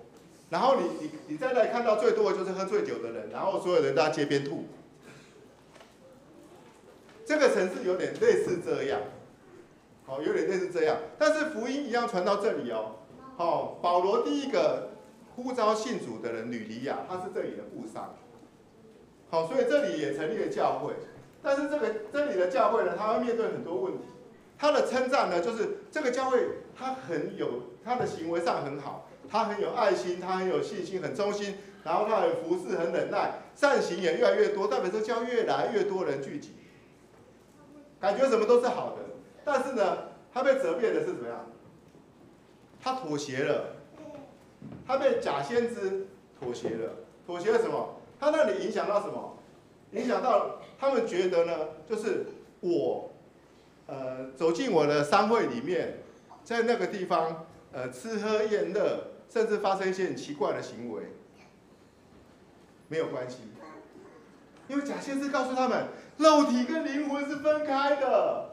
然后你在那里看到最多的就是喝醉酒的人，然后所有人都在街边吐。这个城市有点类似这样，好，有点类似这样，但是福音一样传到这里哦。好，保罗第一个呼召信主的人吕底亚，他是这里的布商。好，所以这里也成立了教会，但是这里的教会呢，他会面对很多问题。他的称赞呢，就是这个教会他很有他的行为上很好，他很有爱心，他很有信心，很忠心，然后他很服侍，很忍耐，善行也越来越多，代表这教越来越多人聚集，感觉什么都是好的。但是呢，他被责备的是怎么样？他妥协了，他被假先知妥协了，妥协了什么？他那里影响到什么？影响到他们觉得呢，就是我，走进我的商会里面，在那个地方，吃喝宴乐，甚至发生一些很奇怪的行为，没有关系，因为假先知告诉他们，肉体跟灵魂是分开的，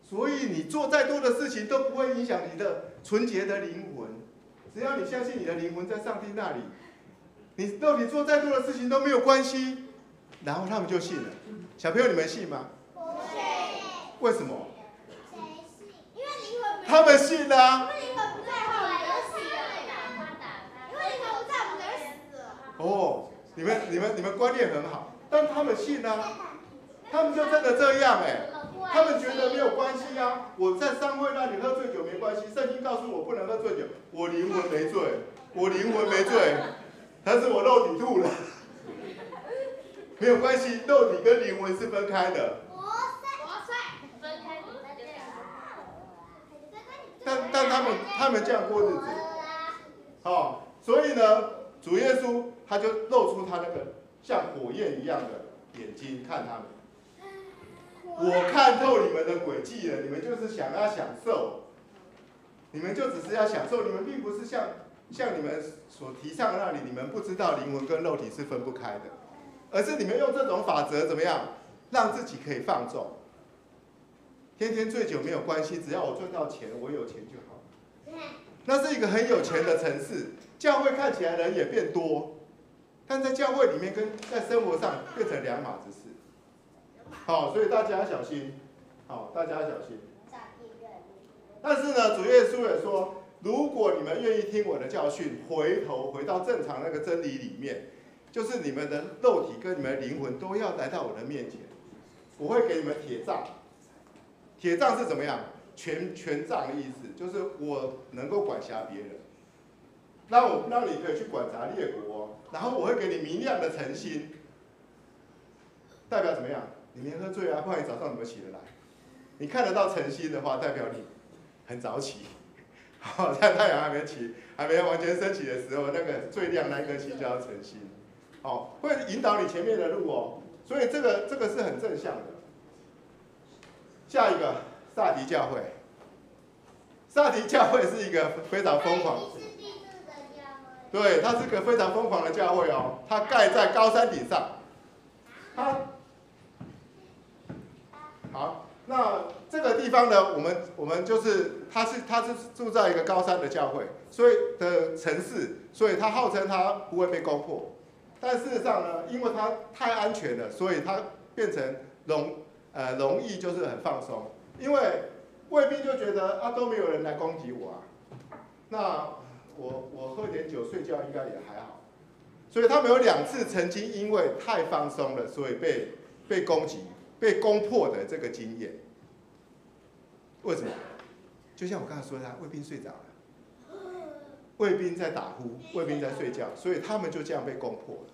所以你做再多的事情都不会影响你的纯洁的灵魂，只要你相信你的灵魂在上帝那里。你肉体做再多的事情都没有关系，然后他们就信了。小朋友，你们信吗？不信。为什么？谁信？因为灵魂。他们信啊。因为灵魂不在，我们就死了。因为灵魂不在，我们就死了。哦，你们观念很好，但他们信啊，他们就真的这样哎，他们觉得没有关系啊。我在商会那里喝醉酒没关系，圣经告诉我不能喝醉酒，我灵魂没醉，我灵魂没醉。但是我肉体吐了，没有关系，肉体跟灵魂是分开的。分开。但他們這樣過日子，哦，所以呢，主耶穌他就露出他那個像火焰一樣的眼睛看他們。我看透你們的詭計了，你們就是想要享受，你們就只是要享受，你們並不是像你們所提倡的那裡，你們不知道靈魂跟肉體是分不開的，而是你們用這種法則怎麼樣，讓自己可以放縱，天天醉酒沒有關係，只要我賺到錢，我有錢就好。那是一個很有錢的城市，教會看起來人也變多，但在教會裡面跟在生活上變成兩碼子事。好，所以大家要小心，好，大家要小心。但是呢，主耶穌也說，如果你們願意聽我的教訓，回頭回到正常那個真理裡面，就是你們的肉體跟你們的靈魂都要來到我的面前，我會給你們鐵杖。鐵杖是怎麼樣？權杖的意思，就是我能夠管轄別人，讓你可以去管轄列國，然後我會給你明亮的晨星，代表怎麼樣？你沒喝醉啊，不然你早上怎麼起得來？你看得到晨星的話，代表你很早起。好，在太陽還沒起、還沒完全升起的時候，那個最亮那顆星叫晨星，好，會引導你前面的路哦。所以這個是很正向的。下一個薩迪教會，薩迪教會是一個非常瘋狂，對，它是個非常瘋狂的教會哦。它蓋在高山頂上，它。好，那這個地方呢，我們就是，它是住在一個高山的教會，所以的城市，所以它號稱它不會被攻破。但事實上呢，因為它太安全了，所以它變成容易就是很放鬆，因為衛兵就覺得啊都沒有人來攻擊我啊，那我喝點酒睡覺應該也還好，所以他們有2次曾經因為太放鬆了，所以被攻擊。被攻破的這個經驗，為什麼？就像我剛才說的，衛兵睡着了，衛兵在打呼，衛兵在睡覺，所以他們就這樣被攻破了。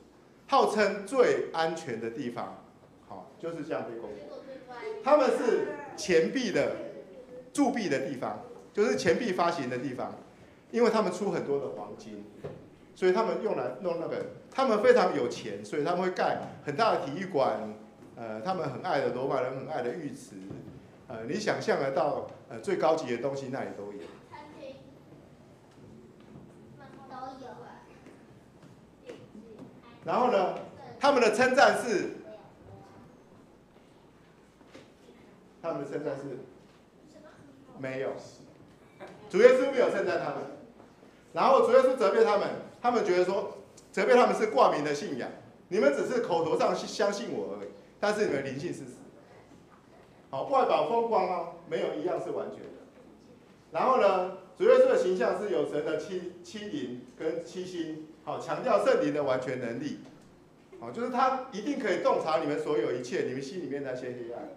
號稱最安全的地方，好，就是這樣被攻破。他們是錢幣的铸幣的地方，就是錢幣發行的地方，因為他們出很多的黃金，所以他們用來弄那個，他們非常有錢，所以他們會蓋很大的體育館。他們很愛的羅馬人很愛的浴池，你想象得到，最高級的東西那裡都有。然後呢，他們的稱讚是，他們的稱讚是，沒有，主耶穌沒有稱讚他們，然後主耶穌責備他們，他們覺得說，責備他們是掛名的信仰，你們只是口頭上相信我而已。但是你們靈性是死，好，外表風光哦，沒有一樣是完全的。然後呢，主耶穌的形象是有神的七靈跟七星，好，強調聖靈的完全能力，好，就是他一定可以洞察你們所有一切，你們心裡面那些黑暗。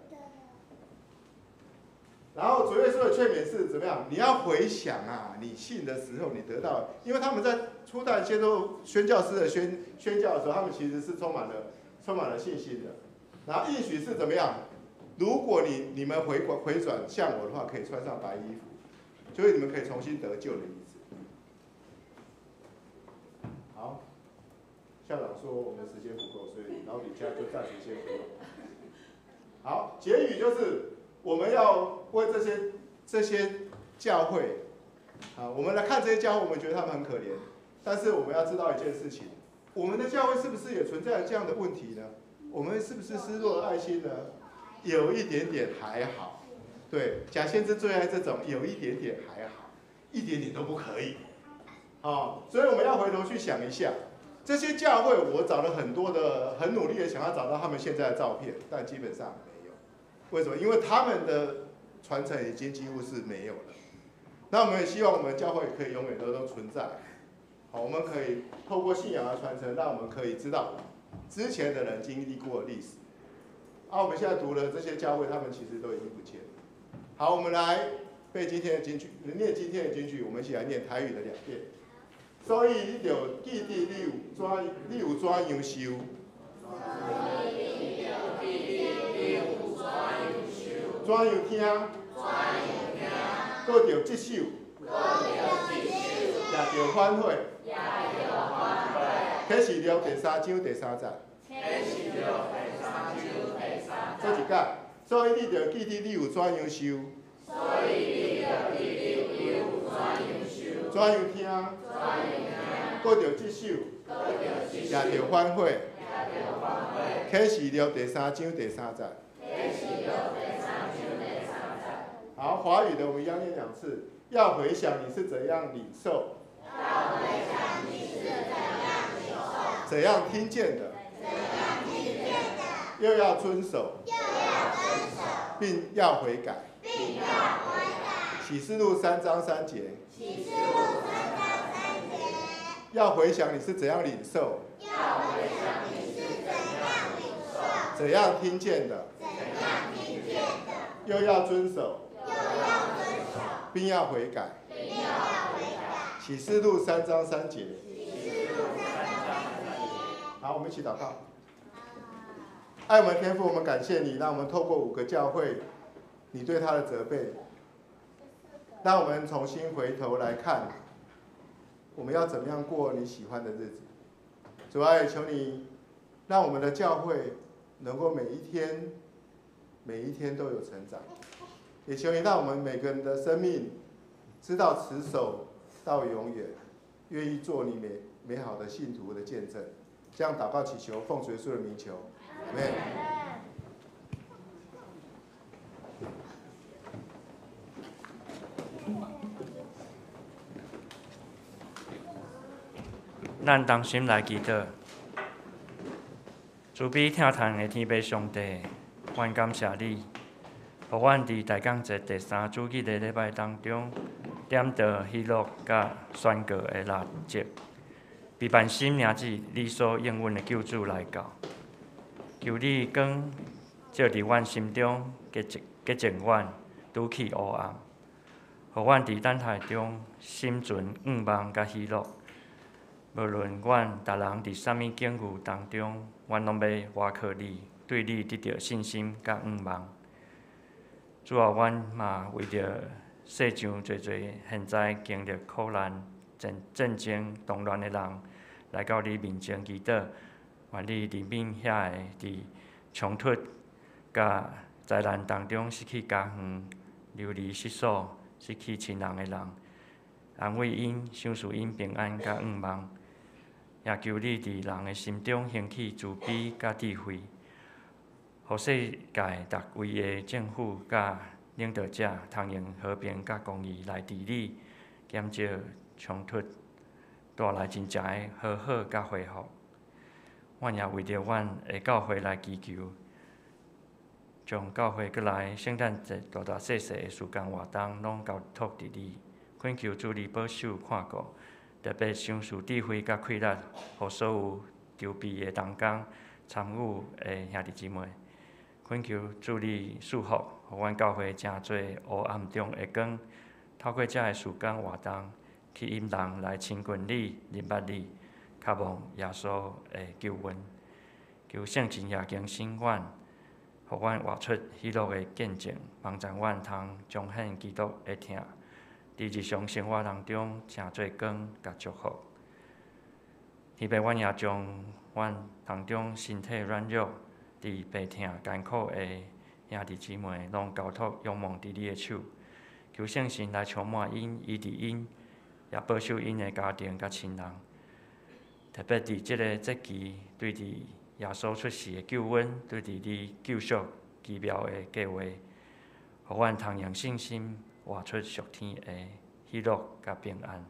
然後主耶穌的勸勉是怎麼樣？你要回想啊，你信的時候你得到，因為他們在初代接受宣教師的宣教的時候，他們其實是充滿了信心的。然後應許是怎麼樣？如果你們回轉向我的話，可以穿上白衣服，所以你們可以重新得救的意思。好，校長說我們時間不夠，所以老底嘉就暫時先不用。好，結語就是我們要為這些教會，啊，我們來看這些教會，我們覺得他們很可憐，但是我們要知道一件事情，我們的教會是不是也存在這樣的問題呢？我們是不是失落了愛心呢？有一點點還好，對，假先知最愛這種有一點點還好，一點點都不可以。好，所以我們要回頭去想一下，這些教會我找了很多的，很努力的想要找到他們現在的照片，但基本上沒有。為什麼？因為他們的傳承已經幾乎是沒有了。那我們也希望我們教會可以永遠都存在。好，我們可以透過信仰的傳承，讓我們可以知道之前的人經歷過的歷史。啊，我們現在讀的這些教會，他們其實都已經不見了。好，我們來背今天的金句，念今天的金句，我們一起來念台語的兩遍。所以你著記得你有怎，你有怎樣受。所以你著記得你有怎樣受。怎樣聽。怎樣聽。閣著這首，也著反悔。啟示錄第三章第三節。做一擺，所以你著記得你有怎樣受，怎樣聽，閣著這首，也著反悔。啟示錄第三章第三節。好，華語的我們一樣念兩次。要回想你是怎樣領受，怎樣聽見的，又要遵守，並要悔改。啟示錄三章三節。要回想你是怎樣領受，怎樣聽見的，又要遵守，並要悔改。啟示錄三章三節。好，我們一起禱告。愛我們天父，我們感謝你，讓我們透過五個教會，你對他的責備，讓我們重新回頭來看，我們要怎麼樣過你喜歡的日子。主啊，也求你讓我們的教會能夠每一天，每一天都有成長。也求你讓我們每個人的生命知道持守到永遠，願意做你美好的信徒的見證。這樣禱告祈求，奉主耶穌的名求，阿們。咱同心來祈禱，慈悲疼痛的天父上帝，阮感謝你，予阮佇大江節第三主日的禮拜當中，點著喜樂佮宣告的蠟燭，被萬心迎接你所應允的救主來到，求你光照佇阮心中，潔淨阮，除去烏暗，予阮佇等待中心存向望佮喜樂。無論阮逐人佇啥物境遇當中，阮攏欲倚靠你，對你得著信心佮向望。主啊，阮嘛為著世上濟濟現在經歷苦難、戰爭、動亂的人，來到你面前祈禱，願你憐憫遐个佇衝突佮災難當中失去家園、流離失所、失去親人的人，安慰𪜶，賞賜𪜶平安佮向望。也求你佇人的心中興起慈悲佮智慧，予世界逐位的政府佮領導者通用和平佮公義來治理，減少衝突，帶來真正的和好佮恢復。阮也為著阮的教會來祈求，將教會閣來聖誕節大大細細的事工活動，攏交託佇你，懇求主你保守看顧。特別賞賜智慧佮氣力，予所有籌備的同工參與的兄弟姊妹，懇求主你賜福，予阮教會成做黑暗中的光，透過這个事工活動，吸引人來親近你、認捌你，渴望耶穌的救恩。求聖神也更新阮，予阮活出喜樂的見證，幫助阮通彰顯基督的疼。佇日常生活當中，成做光佮祝福。天父，阮也將阮當中身體軟弱、佇病疼艱苦的兄弟姊妹，攏交託仰望佇你的手，求聖神來充滿𪜶，醫治𪜶，也保守𪜶的家庭佮親人。特別佇這個節期，對佇耶穌出世的救恩，對佇你救贖奇妙的計劃，予阮通用信心活出屬天的喜樂佮平安。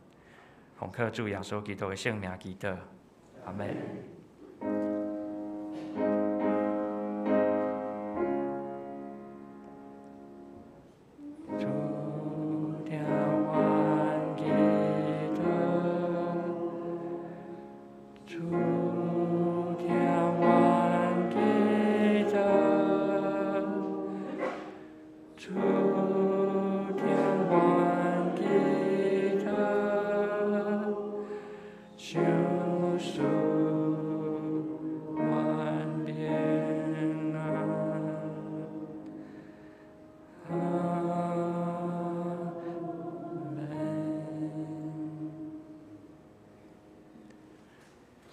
奉靠主耶穌基督的聖名祈禱，阿們。主聽阮祈禱，主聽阮祈禱，主聽阮祈禱，賞賜阮平安。啊。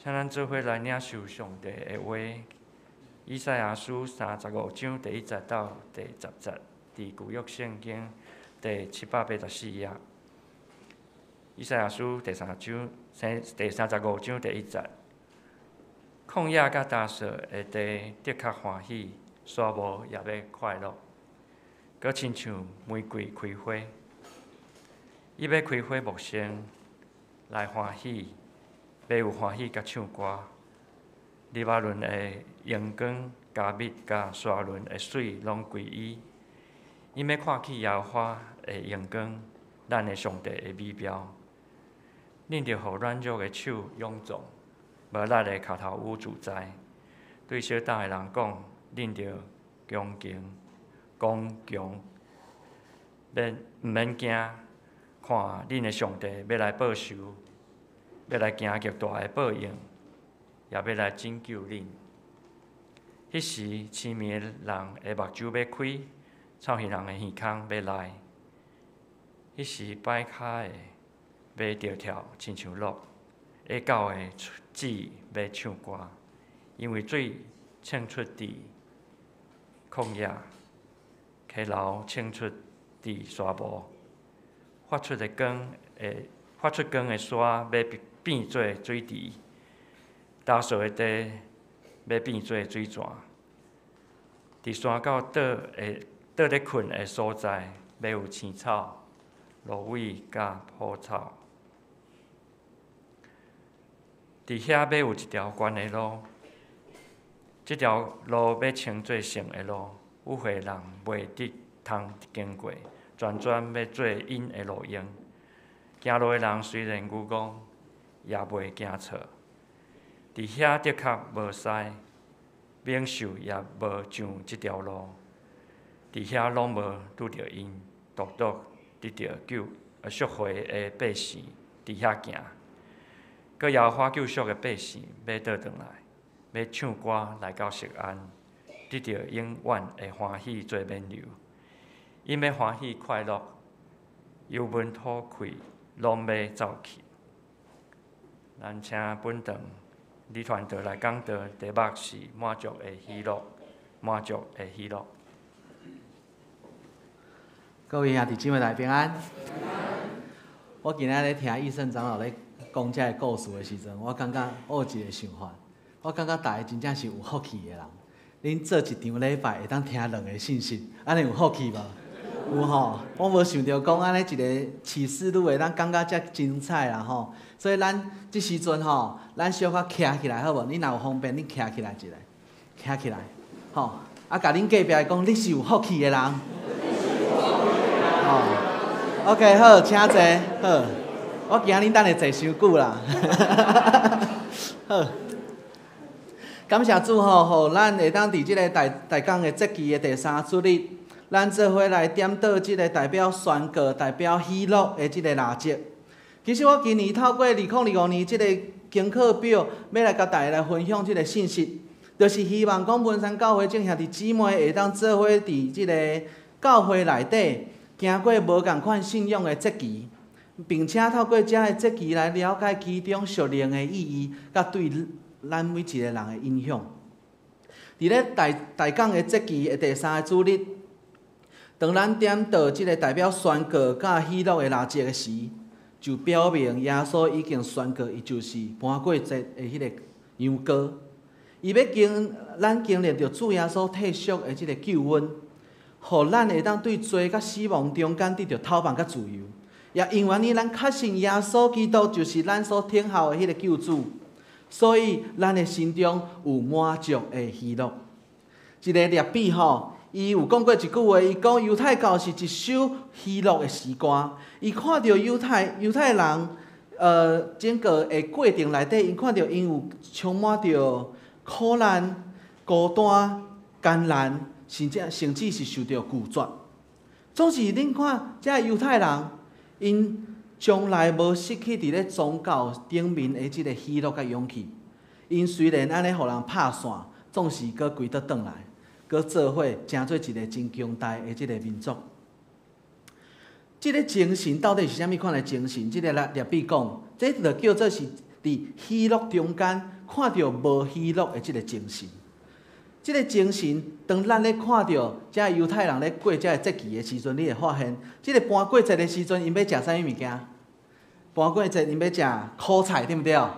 請咱做伙來領受上帝的話。以賽亞書35章第1節到第10節，佇舊約聖經第784頁。以賽亞書第三章，第三十五章第一節。曠野佮乾燥的地的確歡喜，沙漠也欲快樂，閣親像玫瑰開花。伊欲開花茂盛來歡喜，欲有歡喜佮唱歌。黎巴嫩的榮光、佳蜜佮沙崙的媠攏歸伊。𪜶欲看見耶和華的榮光，咱的上帝的美貌。恁著予軟弱的手勇壯，無力的跤頭有自在。對小膽的人講，恁著剛強，剛強，免毋免驚。看恁的上帝欲來報仇，欲來行極大的報應，也欲來拯救恁。彼時，癡迷的人的目睭欲開，臭耳人的耳孔欲來。彼時，跛跤的欲著跳，親像鹿；啞狗的舌欲唱歌，因為水衝出佇曠野，溪流衝出佇沙漠，發出光的山欲變做水池，乾燥的地欲變做水泉。佇山狗蹛咧睏的所在，欲有青草、蘆葦佮蒲草。佇遐欲有一條懸的路，這條路欲稱做聖的路，有歲人袂得通經過，全全欲做𪜶的路用。行路的人雖然愚戇，也袂驚錯。佇遐的確無獅，猛獸也無上這條路。佇遐攏無拄著𪜶，獨獨得著救贖回的百姓佇遐行。閣耶和華救贖的百姓欲倒轉來，欲唱歌來到錫安，得著永遠的歡喜做勉勵。𪜶欲歡喜快樂，憂悶吐氣攏欲走去。咱請本堂李傳道來講道，題目是滿足的喜樂，滿足的喜樂。各位兄弟姊妹大家平安。我今仔日咧聽醫生長老咧講這個故事的時陣，我感覺我有一個想法，我感覺大家真正是有福氣的人。恁做一場禮拜會當聽兩個信息，按呢有福氣無？有吼，我無想著講按呢一個啟示錄會當講甲遮精彩啦吼。所以咱這時陣吼，咱小可徛起來好無？你若有方便，你徛起來一下，徛起來，吼。啊，共恁隔壁的講，你是有福氣的人。吼，OK，好，請坐，好。我驚恁等下坐傷久啦。好，感謝主吼，予咱會當佇這个大大港的節期的第三主日，咱做伙來點燈這个代表宣告、代表喜樂的這个蠟燭。其實我今年透過2025年這个功課表，欲來共大家來分享這个信息，就是希望講文山教會眾兄弟姊妹會當做伙佇這个教會內底，行過無仝款信仰的節期，並且透過這个節期來了解其中屬靈的意義，佮對咱每一个人的影響。佇咧大大港的節期的第三个主日，當咱點著這个代表宣告佮喜樂的蠟燭的時，就表明耶穌已經宣告，伊就是盤過節的彼個羊羔。伊欲經咱經歷著主耶穌退贖的這个救恩，予咱會當對罪佮死亡中間得著透放佮自由。也因為按呢，咱確信耶穌基督就是咱所等候的彼个救主，所以咱的心中有滿足的喜樂。一个拉比吼，伊有講過一句話，伊講猶太教是一首喜樂的詩歌。伊看著猶太人，整個的過程內底，𪜶看著𪜶有充滿著苦難、孤單、艱難，甚至是受著拒絕。總是恁看，這猶太人，𪜶從來無失去佇咧宗教頂面的這个喜樂佮勇氣。𪜶雖然按呢予人拍散，總是閣歸倒轉來，閣做伙成做一个真強大的這个民族。這个精神到底是啥物款的精神？這个拉比講，這就叫做是佇喜樂中間看著無喜樂的這个精神。這个精神，當咱咧看著這猶太人咧過這个節期的時陣，你會發現，這个盤過節的時陣，𪜶欲食啥物物件？盤過節𪜶欲食苦菜，對毋對？啊，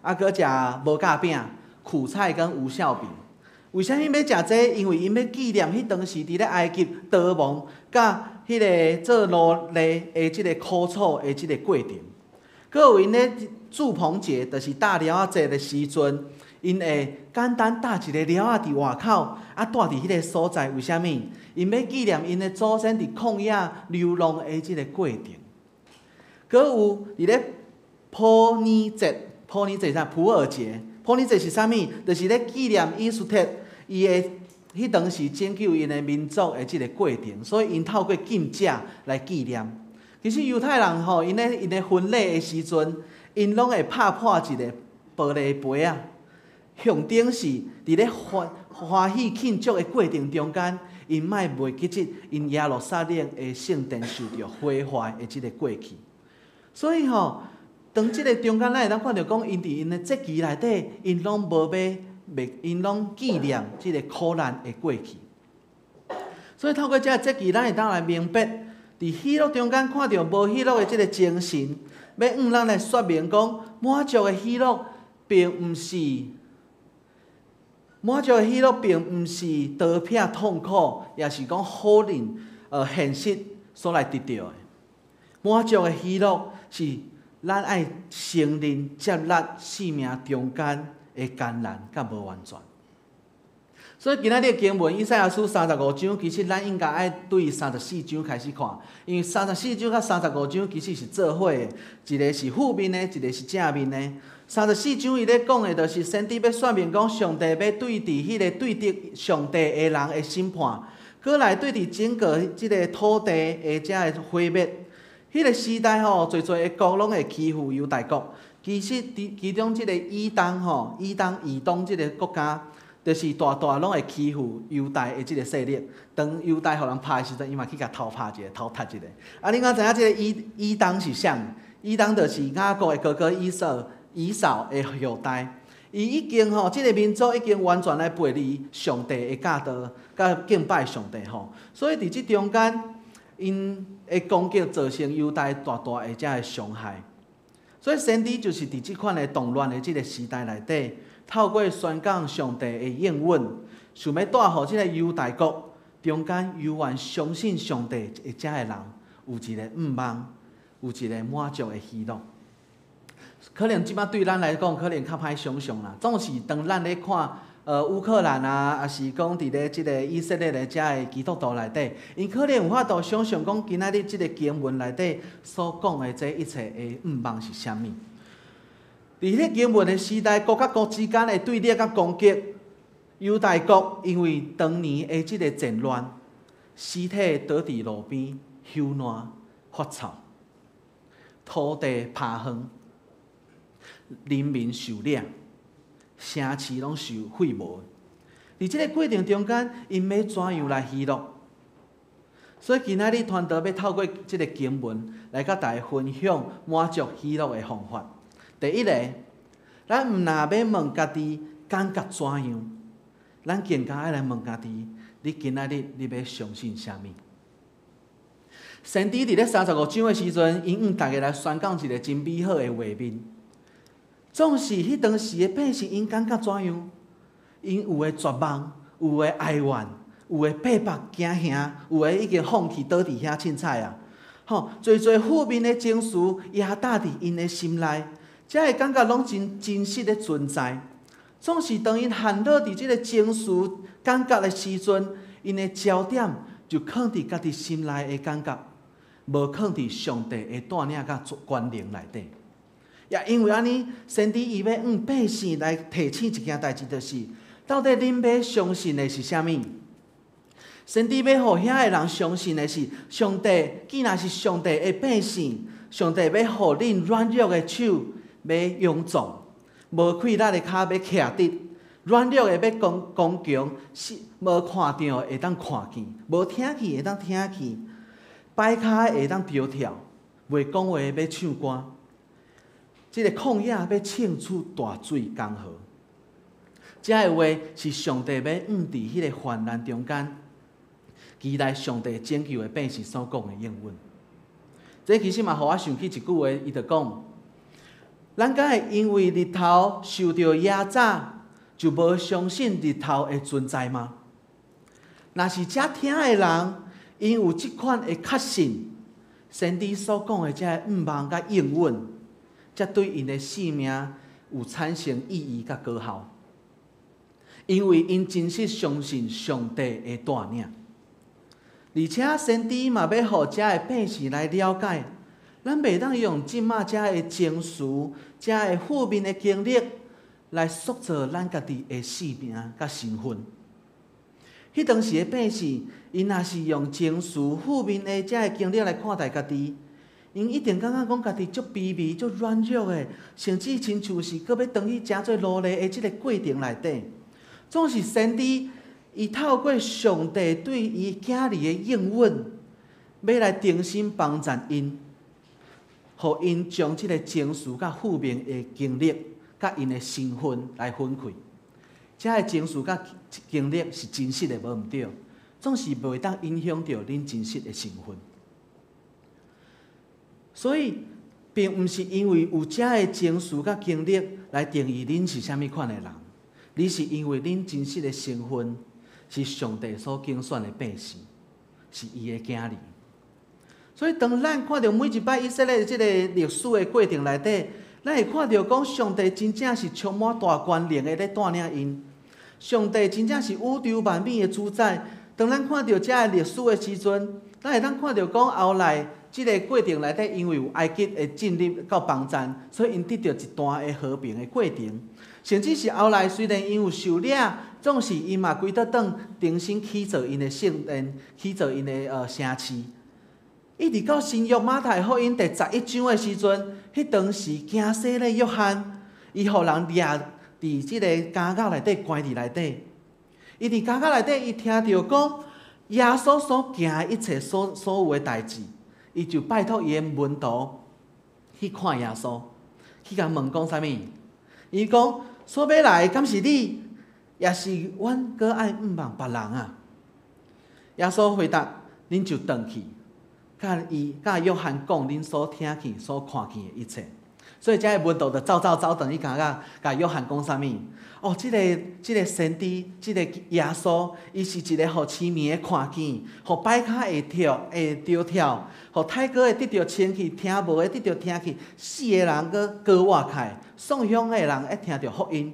閣食無酵餅、苦菜跟無酵餅。為啥物欲食這個？因為𪜶欲紀念彼當時佇咧埃及逃亡，佮彼个做奴隸的這个苦楚的這个過程。閣有𪜶咧住棚節，就是搭寮仔節的時陣，𪜶會簡單搭一个寮仔佇外口，啊，蹛佇彼个所在。為啥物？𪜶欲紀念𪜶的祖先佇曠野流浪的這个過程。閣有佇咧普爾節，普爾節是啥？普爾節。普爾節是啥物？就是咧紀念以斯帖伊的彼當時拯救𪜶的民族的這个過程，所以𪜶透過禁食來紀念。其實猶太人吼，𪜶咧𪜶的婚禮的時陣，𪜶攏會拍破一个玻璃杯仔，象徵是佇咧歡歡喜慶祝的過程中間，𪜶莫袂記得𪜶耶路撒冷的聖殿受著毀壞的這个過去。所以吼，當這个中間，咱會當看著講，𪜶佇𪜶的節期內底，𪜶攏無欲袂，𪜶攏紀念這个苦難的過去。所以透過這个節期，咱會當來明白，佇喜樂中間看著無喜樂的這个精神，欲向咱來說明講，滿足的喜樂並毋是滿足的喜樂，並毋是逃避痛苦，也是講否認現實所來得著的。滿足的喜樂是咱愛承認接納生命中間的艱難佮無完全。所以今仔日的經文，以賽亞書三十五章，其實咱應該愛對三十四章開始看，因為三十四章佮三十五章其實是做伙的，一个是負面的，一个是正面的。三十四章伊咧講的，就是先知欲說明講，上帝欲對佇彼个對敵上帝的人的審判，閣來對佇整個這个土地的這个毀滅。彼个時代吼，濟濟的國攏會欺負猶大國。其實佇其中這个以東吼，以東以東這个國家，就是大大攏會欺負猶大的這个勢力。當猶大予人拍的時陣，伊嘛去共偷拍一下，偷踢一下。啊，恁敢知影這个以以東是啥？以東就是雅各的哥哥以掃，以掃的後代。伊已經吼，這个民族已經完全來背離上帝的教導，佮敬拜上帝吼。所以佇這中間，𪜶的攻擊造成猶大大大的這个傷害。所以先知就是佇這款的動亂的這个時代內底，透過宣講上帝的應允，想欲帶予這个猶大國中間猶原相信上帝的這个人，有一个向望，有一个滿足的喜樂。可能這擺對咱來講，可能較歹想像啦。總是當咱咧看，烏克蘭啊，抑是講佇咧這个以色列的這个基督徒內底，𪜶可能有法度想像講，今仔日這个經文內底所講的這一切的向望是啥物？佇彼个經文的時代，國佮國之間的對立佮攻擊，猶大國因為當年的這个戰亂，屍體倒佇路邊朽爛發臭，土地拋荒，人民受掠。城市攏受廢無。佇這个過程中間，𪜶欲怎樣來喜樂？所以今仔日傳道欲透過這个經文來佮大家分享滿足喜樂的方法。第一个，咱毋若欲問家己感覺怎樣，咱更加愛來問家己：你今仔日你欲相信啥物？先知佇咧三十五章的時陣，𪜶向大家來宣講一个真美好的畫面。總是彼當時的百姓，𪜶感覺怎樣？𪜶有的絕望，有的哀怨，有的被迫驚嚇，有的已經放棄倒佇遐凊彩啊！吼，濟濟負面的情緒壓壓佇𪜶的心內，這个感覺攏真真實的存在。總是當𪜶陷落佇這个情緒感覺的時陣，𪜶的焦點就囥佇家己心內的感覺，無囥佇上帝的帶領佮權能內底。也因為按呢，先知伊欲向百姓來提醒一件代誌，就是到底恁欲相信的是啥物？先知欲予遐个人相信的是，上帝既然是上帝的百姓，上帝欲予恁軟弱的手欲勇壯，無氣力的跤欲徛直，軟弱的欲剛剛強，是無看著的會當看見，無聽見會當聽見，擺跤的會當著跳，袂講話的欲唱歌。這个曠野欲衝出大水江河。這个話是上帝欲向佇彼个患難中間，期待上帝拯救的百姓所講的應允。這其實嘛，予我想起一句話，伊就講：咱敢會因為日頭受著壓榨，就無相信日頭的存在嗎？若是遮聽的人，𪜶有這款的確信，先知所講的這个向望佮應允，才對𪜶的性命有產生意義佮果效。因為𪜶真實相信上帝的帶領，而且先知嘛欲予遮的百姓來了解，咱袂當用這馬遮的情緒、遮的負面的經歷來塑造咱家己的性命佮身份。彼當時的百姓，𪜶若是用情緒負面的遮的經歷來看待家己，𪜶一定感覺講家己足卑微、足軟弱的，甚至親像是閣欲轉去成做奴隸的這个過程內底。總是先知，伊透過上帝對伊囝兒的應允，欲來重新幫贊𪜶，予𪜶將這个情緒佮負面的經歷，佮𪜶的身份來分開。這个情緒佮經歷是真實的，無毋對，總是袂當影響著恁真實的身份。所以，並毋是因為有這个情緒佮經歷來定義恁是啥物款的人。你是因為恁真實的身份是上帝所揀選的百姓，是伊的囝兒。所以，當咱看著每一擺以色列這个歷史的過程內底，咱會看著講上帝真正是充滿大權能的咧帶領𪜶。上帝真正是宇宙萬物的主宰。當咱看著這个歷史的時陣，咱會當看著講後來這个過程內底，因為有埃及的進入到幫贊，所以𪜶得著一段的和平的過程。甚至是後來，雖然𪜶有受掠，總是𪜶嘛歸倒轉，重新起造𪜶的聖殿，起造𪜶的城市。一直到新約馬太福音第11章的時陣，彼當時驚洗禮約翰，伊予人掠佇這个監獄內底，關佇內底。伊佇監獄內底，伊聽著講耶穌所行的一切所所有的代誌，伊就拜託伊的門徒去看耶穌，去共問講啥物？伊講，所欲來的敢是你，抑是阮閣愛向望別人啊？耶穌回答：恁就轉去，佮伊佮約翰講恁所聽見、所看見的一切。所以遮个門徒就走走走轉去監獄，共約翰講啥物？哦，這个這个先知，這个耶穌，伊是一个予痴盲的看見，予跛跤會跳會著跳，予太瘧的得著清氣，聽無的得著聽見，死的人閣閣活起來，喪鄉的人會聽著福音。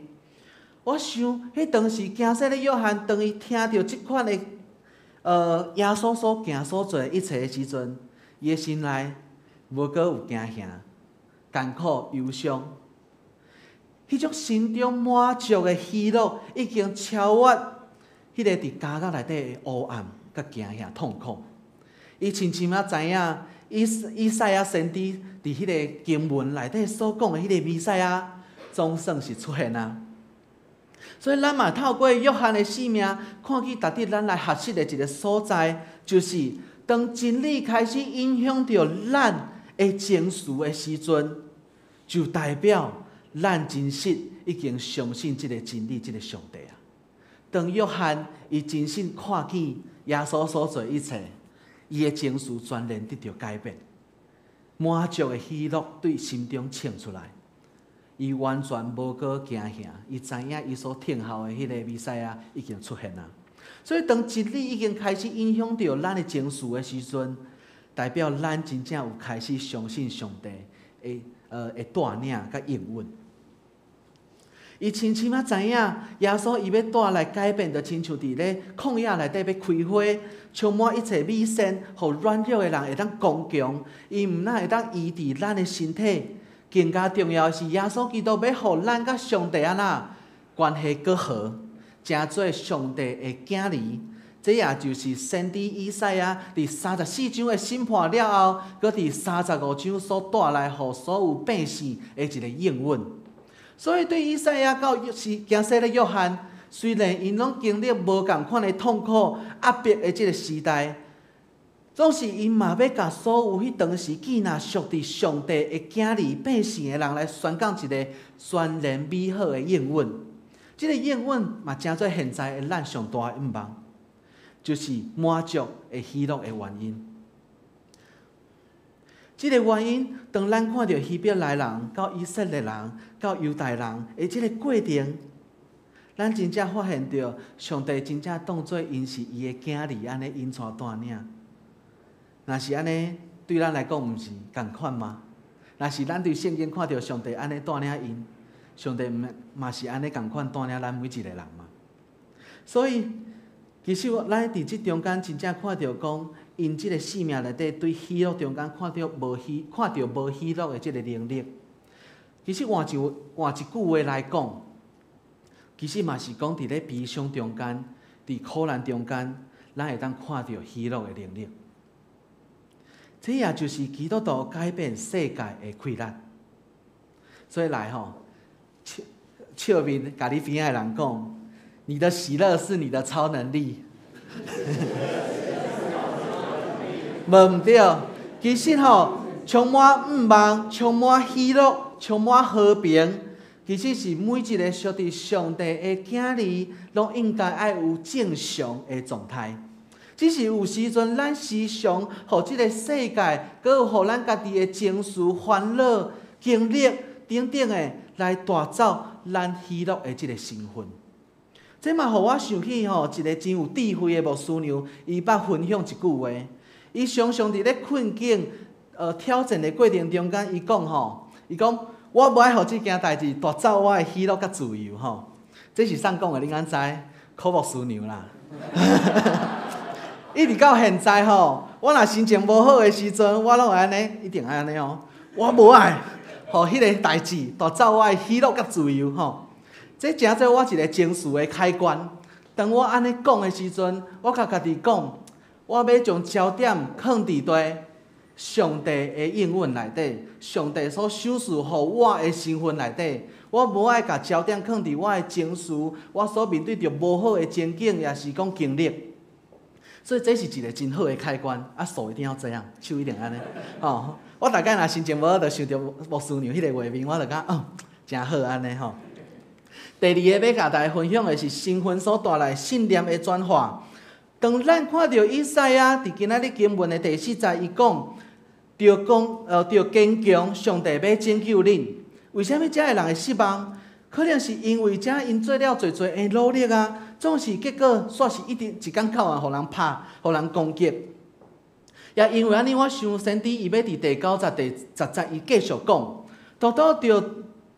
我想，彼當時驚洗禮約翰，當伊聽著這款的，耶穌所行所做的一切的時陣，伊的心內無閣有驚嚇、艱苦、憂傷，彼種心中滿足的喜樂，已經超越彼个佇監獄內底的黑暗、佮驚嚇、痛苦。伊深深仔知影，以賽亞先知佇彼个經文內底所講的彼个彌賽亞，總算是出現啊！所以咱嘛透過約翰的生命，看見值得咱來學習的一个所在，就是當真理開始影響著咱的情緒的時陣，就代表咱真實已經相信這个真理，這个上帝啊。當約翰伊真實看見耶穌所做一切，伊的情緒全然得著改變，滿足的喜樂對心中衝出來，伊完全無閣驚嚇，伊知影伊所等候的彼个彌賽亞已經出現啊。所以當真理已經開始影響著咱的情緒的時陣，代表咱真正有開始相信上帝的帶領佮應允。伊深深仔知影，耶穌伊欲帶來改變，就親像佇咧曠野內底欲開花，充滿一切美善，予軟弱的人會當剛強。伊毋但會當醫治咱的身體，更加重要的是，耶穌基督欲予咱佮上帝按怎關係閣好，成做上帝的囝兒。這也就是先知以賽亞佇34章的審判了後，閣佇35章所帶來予所有百姓的一個應允。所以對以賽亞到是驚洗禮約翰，雖然𪜶攏經歷無仝款的痛苦壓迫的這个時代，總是𪜶嘛欲共所有彼當時見若屬佇上帝的囝兒百姓的人來宣講一個全然美好的應允。這个應允嘛，成做現在的咱上大的願望，就是滿足的喜樂的原因。這个原因，當咱看著希伯來人、佮以色列人、佮猶大人的這个過程，咱真正發現著上帝真正當做𪜶是伊的囝兒，按呢𪜶帶帶領。若是按呢，對咱來講，毋是仝款嗎？若是咱對聖經看著上帝按呢帶領𪜶，上帝毋嘛是按呢仝款帶領咱每一个人嗎？所以，其實我咱佇這中間真正看著講，𪜶這个生命內底對喜樂中間看著無喜，看著無喜樂的這个能力。其實換一句話來講，其實嘛是講佇咧悲傷中間，佇苦難中間，咱會當看著喜樂的能力。這也就是基督徒改變世界的氣力。所以來吼，笑笑面共你邊仔的人講，你的喜樂是你的超能力。無毋對，其實吼，充滿盼望、充滿喜樂、充滿和平，其實是每一个屬佇上帝的囝兒，攏應該愛有正常的狀態。只是有時陣，咱時常予這个世界，閣有予咱家己的情緒、煩惱、經歷等等的，來帶走咱喜樂的這个成分。這嘛予我想起吼，一个真有智慧的牧師娘，伊捌分享一句話。伊常常佇咧困境、挑戰的過程中間，伊講吼，伊講我無愛予這件代誌奪走我的喜樂佮自由吼。這是啥講的？你敢知？柯牧師娘啦。一直到現在吼，我若心情無好的時陣，我攏會按呢，一定愛按呢哦。我無愛，予彼个代誌奪走我的喜樂佮自由吼。這成做我一个情緒的開關。當我按呢講的時陣，我共家己講，我欲將焦點放佇對上帝的應允內底，上帝所賞賜予我的身份內底。我無愛共焦點放佇我的情緒，我所面對著無好的情景，抑是講經歷。所以這是一个真好的開關，啊，手一定要這樣，手一定按呢，吼。我逐擺若心情無好，就想著牧師娘彼个畫面，我就感覺哦，誠好按呢吼。第二个欲共大家分享的是身份所帶來信念的轉化。當咱看著以賽亞佇今仔日經文的第四節，伊講，著講，著堅強，上帝欲拯救恁。為啥物遮的人會失望？可能是因為遮𪜶做了濟濟的努力啊，總是結果煞是一直一工到晚予人拍，予人攻擊。也因為按呢，我想先知伊欲佇第九節、第十節，伊繼續講，獨獨著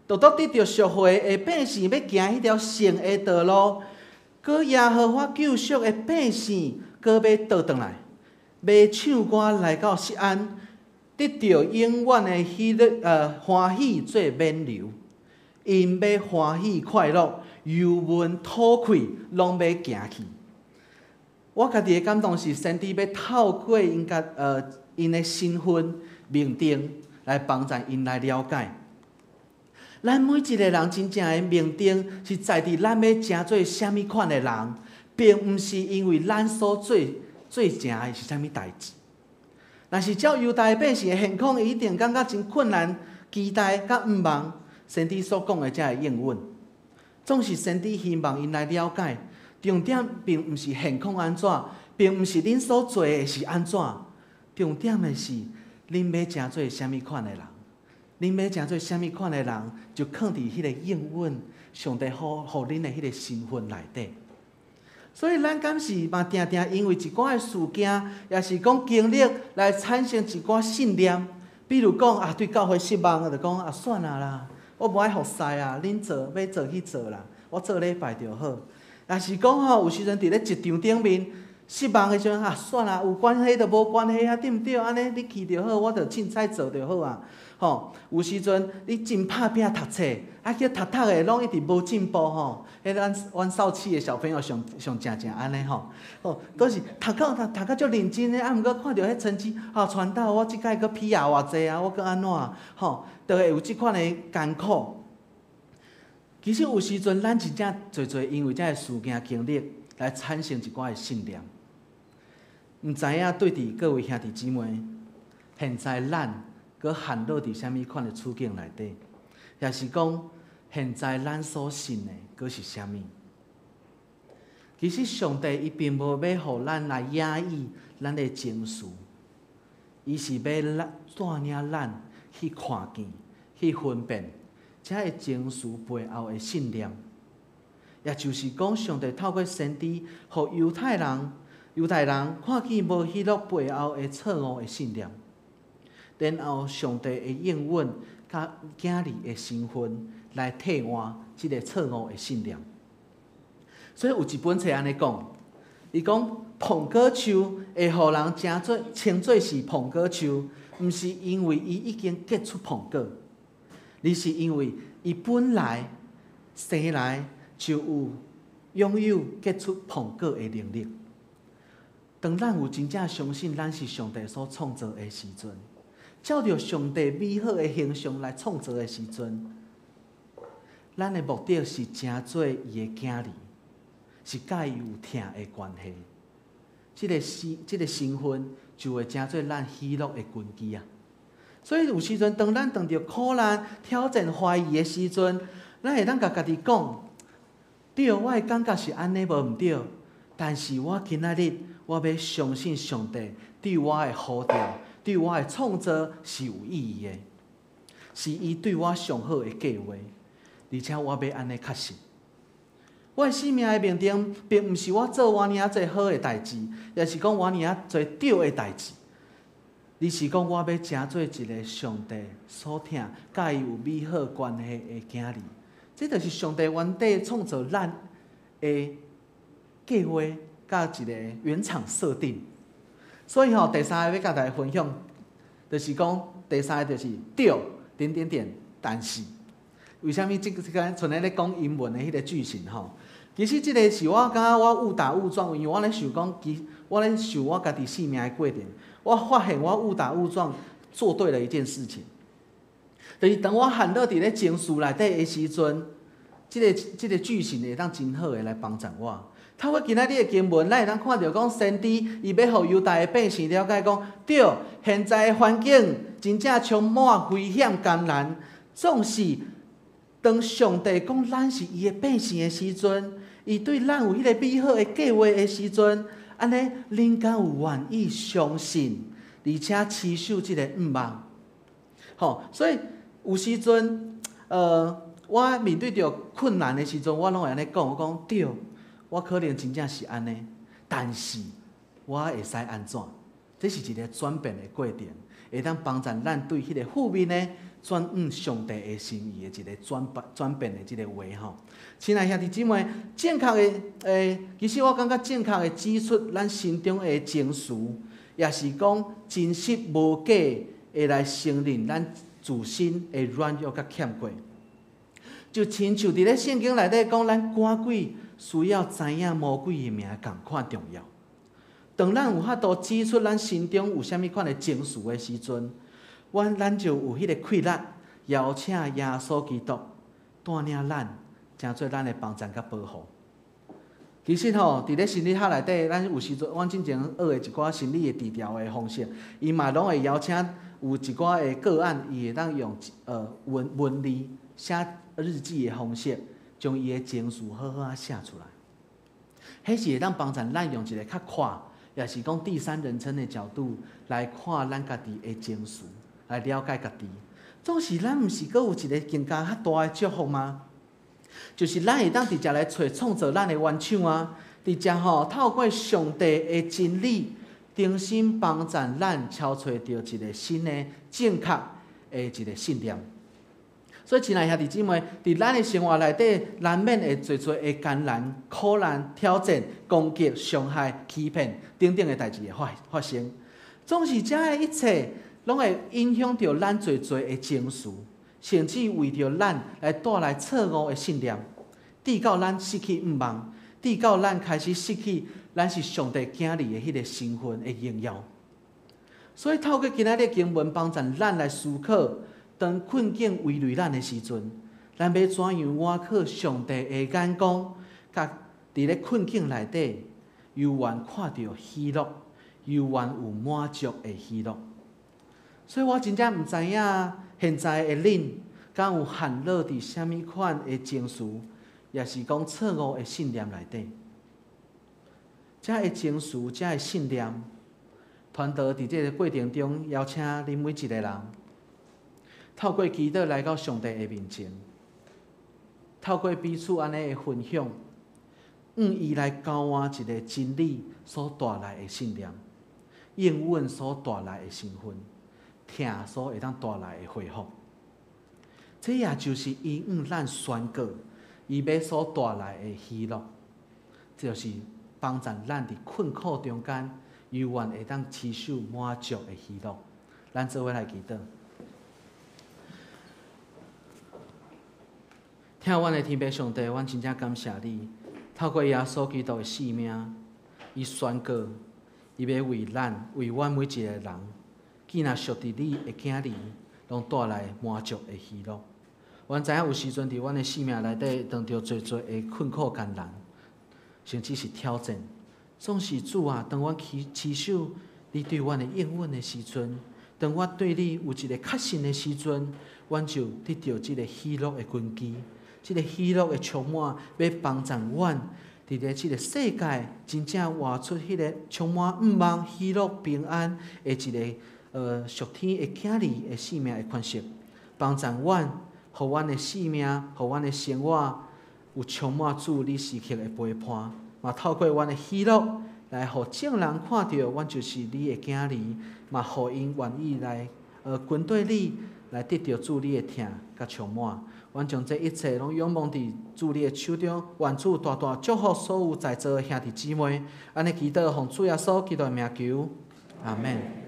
獨獨得著贖回的百姓欲行彼條聖的道路，閣耶和華救贖的百姓，閣欲倒轉來，欲唱歌來到錫安，得著永遠的喜樂，歡喜做勉勵。𪜶欲歡喜快樂，油溫吐氣，攏欲行去。我家己的感動是，先知欲透過𪜶家𪜶的身份命定來幫助𪜶來了解。咱每一个人真正的命定是在佇咱欲成做啥物款的人，並毋是因為咱所做做成的是啥物代誌。若是照猶大百姓的現況，伊一定感覺真困難、期待佮毋望。先知所講的這个應允，總是先知希望𪜶來了解，重點並毋是現況按怎，並毋是恁所做的是按怎，重點的是恁欲成做啥物款的人，恁欲成做啥物款的人，就囥佇彼個應允，上帝予恁的彼個身份內底。所以咱敢是嘛定定因為一寡的事件，抑是講經歷來產生一寡信念，比如講啊，對教會失望，就講啊，算啊啦。我無愛服侍啊，恁做欲做去做啦，我做禮拜就好。若是講吼，有時陣佇咧職場頂面失望的時陣啊，算啦，有關係就無關係啊，對毋對？按呢你去就好，我就凊彩做就好啊。吼，有時陣你真拍拚讀冊，啊去讀讀的攏一直無進步吼。彼咱阮少市的小朋友上上正正按呢吼，吼，都是讀到讀讀到足認真的，啊，毋過看著彼成績，啊，傳道我這擺閣 PR 偌濟啊，我閣按怎吼，就會有這款的艱苦。其實有時陣咱真正濟濟因為這个事件經歷來產生一寡的信念。毋知影對佇各位兄弟姊妹，現在咱閣陷落佇啥物款的處境內底，抑是講現在咱所信的閣是啥物？其實上帝伊並無欲予咱來壓抑咱的情緒，伊是欲咱帶領咱去看見、去分辨這个情緒背後的信念。也就是講，上帝透過先知，予猶太人看見無喜樂背後的錯誤的信念，然後上帝會應允佮囝兒的身份來替換這个錯誤的信念。所以有一本冊按呢講，伊講蘋果樹會予人稱做是蘋果樹，毋是因為伊已經結出蘋果，而是因為伊本來生來就有擁有結出蘋果的能力。當咱有真正相信咱是上帝所創造的時陣，照著上帝美好的形象來創造的時陣，咱的目的是成做伊的囝兒，是佮伊有疼的關係。這個身份就會成做咱喜樂的根基啊！所以有時陣，當咱碰著苦難、挑戰、懷疑的時陣，咱會當共家己講：對，我的感覺是按呢無毋對，但是我今仔日我欲相信上帝對我的呼召、對我的創造是有意義的，是伊對我上好的計劃，而且我欲按呢確信。我的生命的命定，並毋是我做偌爾濟好的代誌，抑是講偌爾濟對的代誌，而是講我欲成做一个上帝所疼、佮伊有美好關係的囝兒。這就是上帝原底創造咱的計劃，佮一个原廠設定。所以吼，第三个欲共大家分享，就是講第三个就是對，點點點，但是為啥物這個賰咧講英文的彼个句型吼？其實這个是我感覺我誤打誤撞，因為我咧想講，其我咧想我家己生命的過程，我發現我誤打誤撞做對了一件事情，就是當我陷落佇咧情緒內底的時陣，這個句型會當真好的來幫助我。透過今仔日的經文，咱會當看著講先知伊欲予猶大的百姓了解講，對，現在的環境真正充滿危險艱難，總是當上帝講咱是伊的百姓的時陣，伊對咱有彼个美好的計劃的時陣，按呢，恁敢有願意相信，而且持守這个向望？吼，所以有時陣，我面對著困難的時陣，我攏會按呢講，我講對，我可能真正是按呢，但是我會使按怎？這是一个轉變的過程，會當幫助咱對彼个負面的轉向上帝的心意的一个轉變的這个話吼。親愛兄弟姊妹，正確的其實我感覺正確的指出咱心中的情緒，也是講真實無假的來承認咱自身的軟弱佮欠缺。就親像佇咧聖經內底講，咱趕鬼需要知影魔鬼的名仝款重要。當咱有法度指出咱心中有啥物款的情緒的時陣，咱就有彼个氣力邀請耶穌基督帶領咱，成做咱的幫贊佮保護。其實吼，佇咧心理學內底，咱有時陣，阮進前學的一寡心理的治療的方式，伊嘛攏會邀請有一寡的個案，伊會當用文字寫日記的方式，將伊的情緒好好仔寫出來。彼是會當幫助咱用一个較闊，也是講第三人稱的角度來看咱家己的情緒，來了解家己。總是咱毋是閣有一个更加較大的祝福嗎？就是咱會當直接來揣創造咱的原廠啊，直接吼透過上帝的真理，重新幫助咱敲揣著一个新的正確的一个信念。所以，親愛兄弟姊妹，佇咱的生活內底，難免會濟濟的艱難、苦難、挑戰、攻擊、傷害、欺騙等等的代誌會發生。總是這的一切，攏會影響著咱濟濟的情緒，甚至為著咱來帶來錯誤的信念，直到咱失去向望，直到咱開始失去咱是上帝囝兒的彼个身份的榮耀。所以，透過今仔日經文幫助咱來思考，當困境圍圍咱的時陣，咱欲怎樣倚靠上帝的眼光，佮佇咧困境內底，猶原看著喜樂，猶原有滿足的喜樂。所以我真正毋知影現在的恁，敢有陷落佇啥物款的情緒，抑是講錯誤的信念內底。這个情緒，這个信念，傳導佇這个過程中，邀請恁每一個人，透過祈禱來到上帝的面前，透過彼此按呢的分享，向伊來交換一個真理所帶來的信念，應允所帶來的身份，疼所會當帶來的恢復。這也就是伊向咱宣告，伊欲所帶來的喜樂，就是幫助咱佇困苦中間，猶原會當持守滿足的喜樂。咱做伙來祈禱。疼阮的天父上帝，阮真正感謝你，透過耶穌基督的性命，伊宣告，伊欲為咱，為阮每一個人，既若屬佇你的囝兒，攏帶來滿足的喜樂。阮知影有時陣佇阮的生命內底，遇著濟濟的困苦艱難，甚至是挑戰。總是主啊，當阮持守你對阮的應允的時陣，當我對你有一個確信的時陣，阮就得著這個喜樂的根基，這個喜樂的充滿，欲幫助阮佇咧這個世界真正活出彼個充滿向望、喜樂、平安的一個屬天的囝兒的生命的款式，幫助阮，予阮的生命，予阮的生活有充滿主你時刻的陪伴，嘛透過阮的喜樂來予眾人看著阮就是你的囝兒，嘛予𪜶願意來跟綴你，來得著主你的疼佮充滿。阮將這一切攏仰望佇主你的手中，願主大大祝福所有在座的兄弟姊妹。按呢祈禱，奉主耶穌基督的名求，阿們。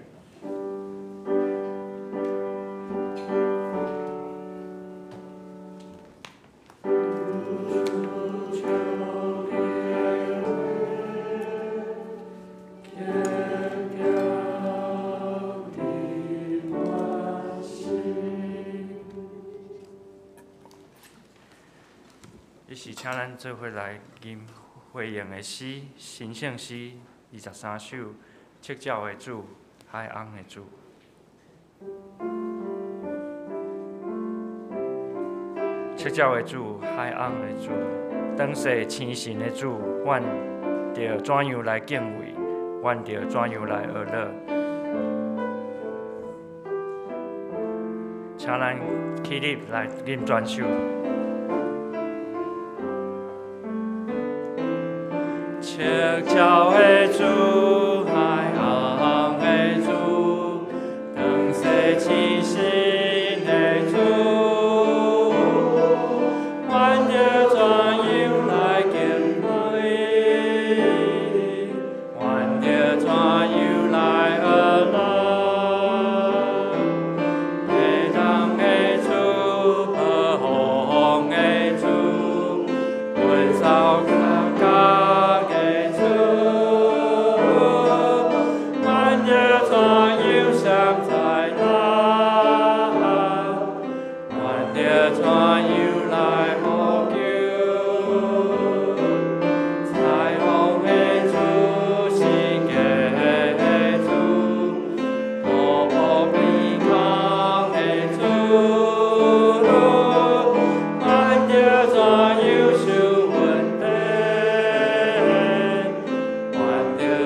請咱做伙來吟回應的詩，神聖詩23首，赤腳的主，海翁的主。赤腳的主，海翁的主，當世星神的主，阮著怎樣來敬畏？阮著怎樣來學樂？請咱起立來吟全首。赤腳的主，海翁的主，當世星神的主，阮著怎樣來敬畏？阮著怎樣來學樂？地藏的主，暴風的主，阮走甲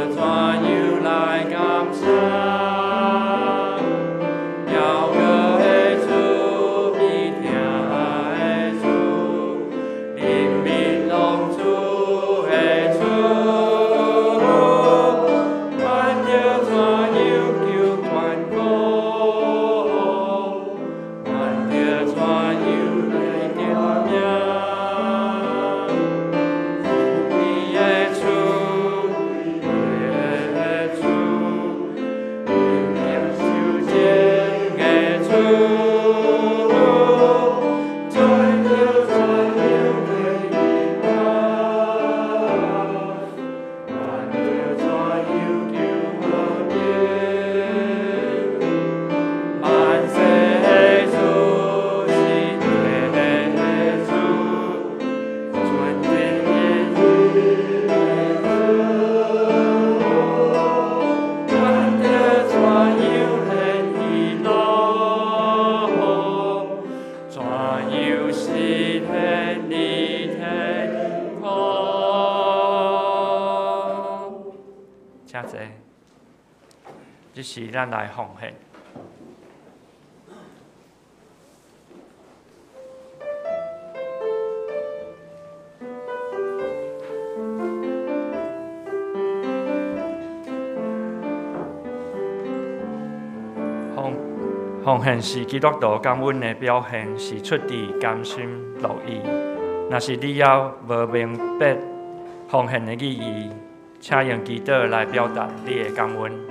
怎樣來感謝？時咱來奉獻。奉獻是基督徒感恩的表現，是出自甘心樂意。若是你猶無明白奉獻的意義，請用祈禱來表達你的感恩。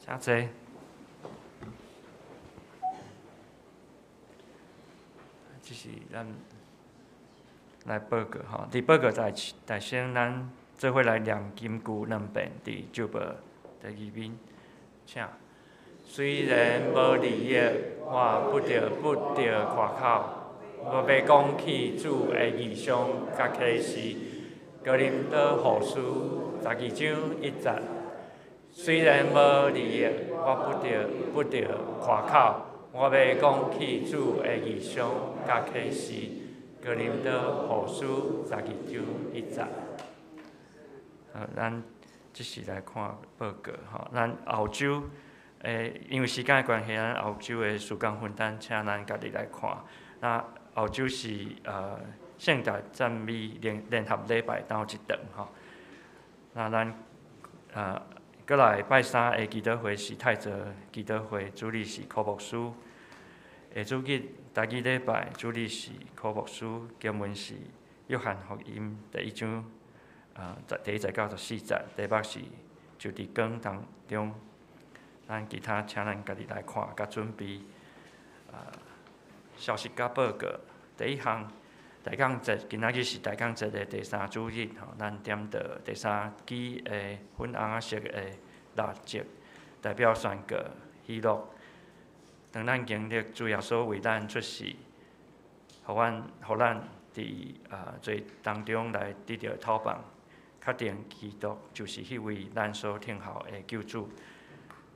請坐。這是咱來報告吼，佇報告台台先，咱做伙來念金句兩遍，佇周報第二面，請。雖然無利益，我不得不著誇口。我欲講起主的異象佮啟示，哥林多後書12章1節。雖然無利益，我不得不著誇口。我欲講起主的異象佮啟示，哥林多後書12章1節。好，咱這時來看報告吼，咱後週因為時間的關係，咱後週的時間分擔，請咱家己來看。那後週是聖誕讚美聯合禮拜頭一頓吼。那咱閣來拜三的祈禱會是太澤祈禱會，主理是柯牧師。下主日台語禮拜主理是柯牧師，經文是約翰福音第一章第一節到14節，題目是就佇光當中。咱其他請咱家己來看，佮準備。消息佮報告，第一項，大港節今仔日是大港節的第三主日吼，咱點著第三支的粉紅仔色的蠟燭，代表宣告喜樂。當咱經歷主耶穌為咱出世，予咱佇罪當中來得著討放，確定基督就是彼位咱所等候的救主。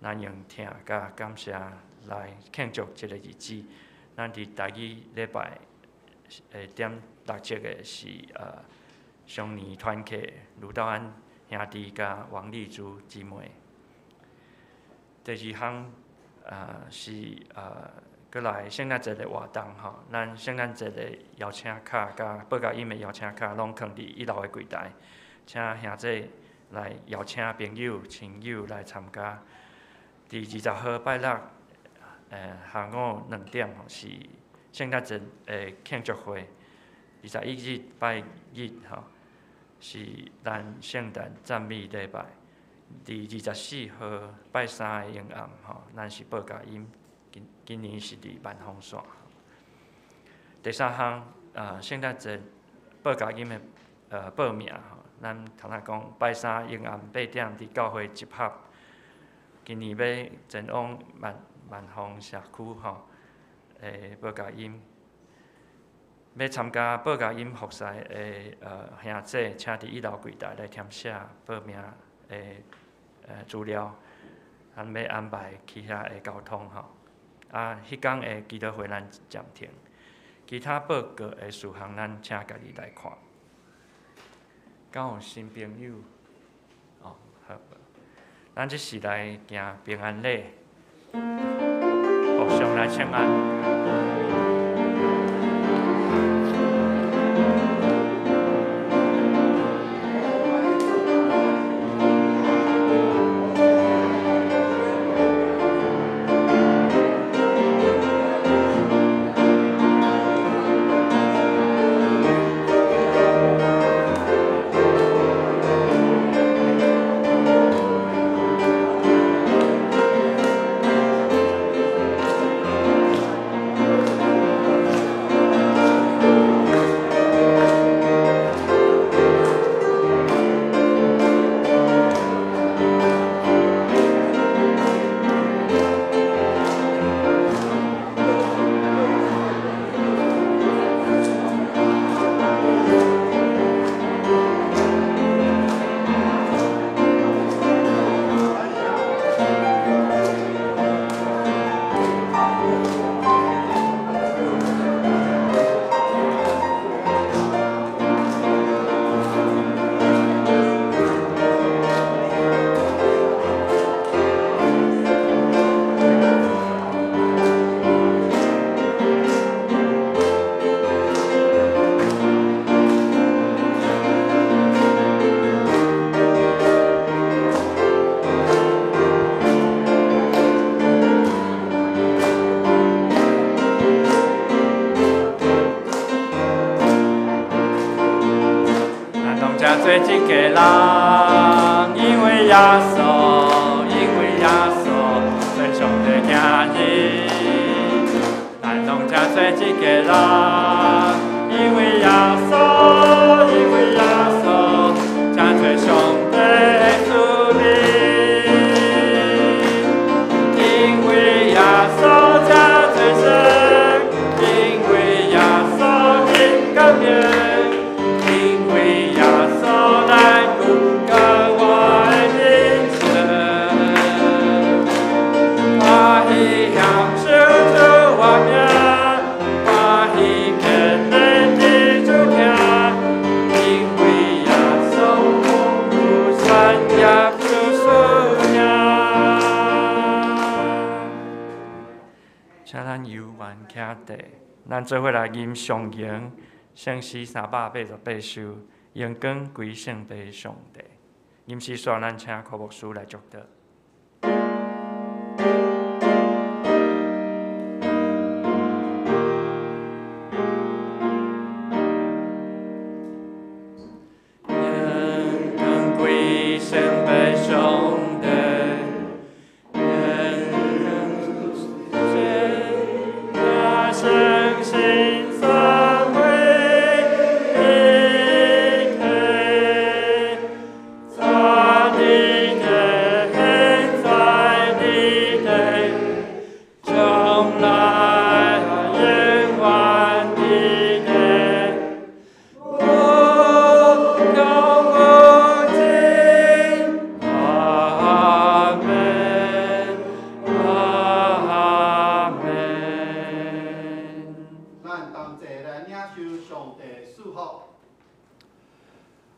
咱用疼佮感謝來慶祝這个日子。咱佇台語禮拜點蠟燭的是雙年團契盧道安兄弟佮王麗珠姊妹。第二項是閣來聖誕節的活動吼，咱聖誕節的邀請卡佮報佳音的邀請卡攏囥佇一樓的櫃台，請兄弟來邀請朋友、親友來參加。佇20號拜六，下午2點吼是聖誕節的慶祝會。21日拜日吼是咱聖誕讚美禮拜。佇24號拜三的暝暗吼，咱是報佳音。今年是佇萬豐線。第三項，聖誕節報佳音的報名吼，咱頭仔講拜三暝暗8點佇教會集合。今年欲前往萬豐社區吼，報佳音，欲參加報佳音服侍的兄弟，請佇一樓櫃台來填寫報名的資料，咱欲安排去遐的交通吼。啊，彼工的祈禱會咱暫停，其他報告的事項咱請家己來看。敢有新朋友？哦，好，咱這時來行平安禮，互相來請安。做一家人，因為耶穌，因為耶穌，做上帝囝兒。咱攏這做一家人，因為耶穌，因為耶穌，這做上帝的子民。因為耶穌這做神，因為耶穌真感恩。咱做伙來吟上詠聖詩388首，榮光歸聖父上帝。吟詩煞，咱請柯牧師來祝禱。榮光歸聖父上帝。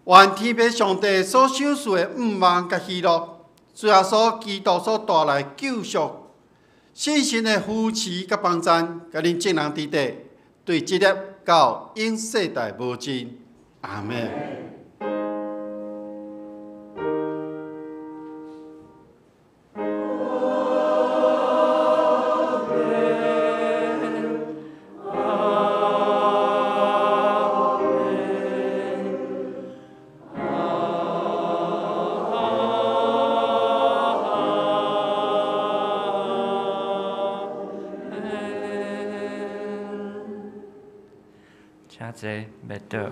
願天父上帝所賞賜的盼望佮喜樂，主耶穌基督所帶來救贖，圣神的扶持佮帮赞，佮恁众人伫底，对这粒到永世代无尽。阿们。请坐，默祷。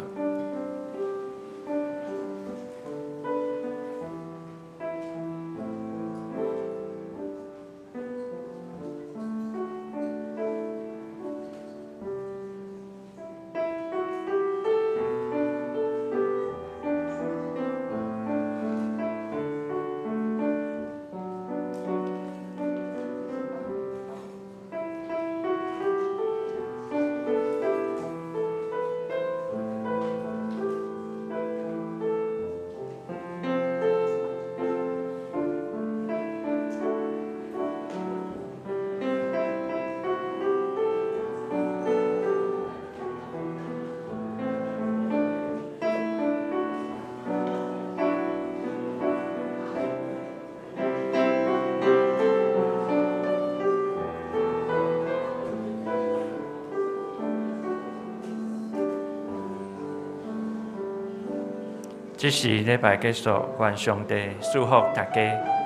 这时礼拜结束，愿上帝赐福大家。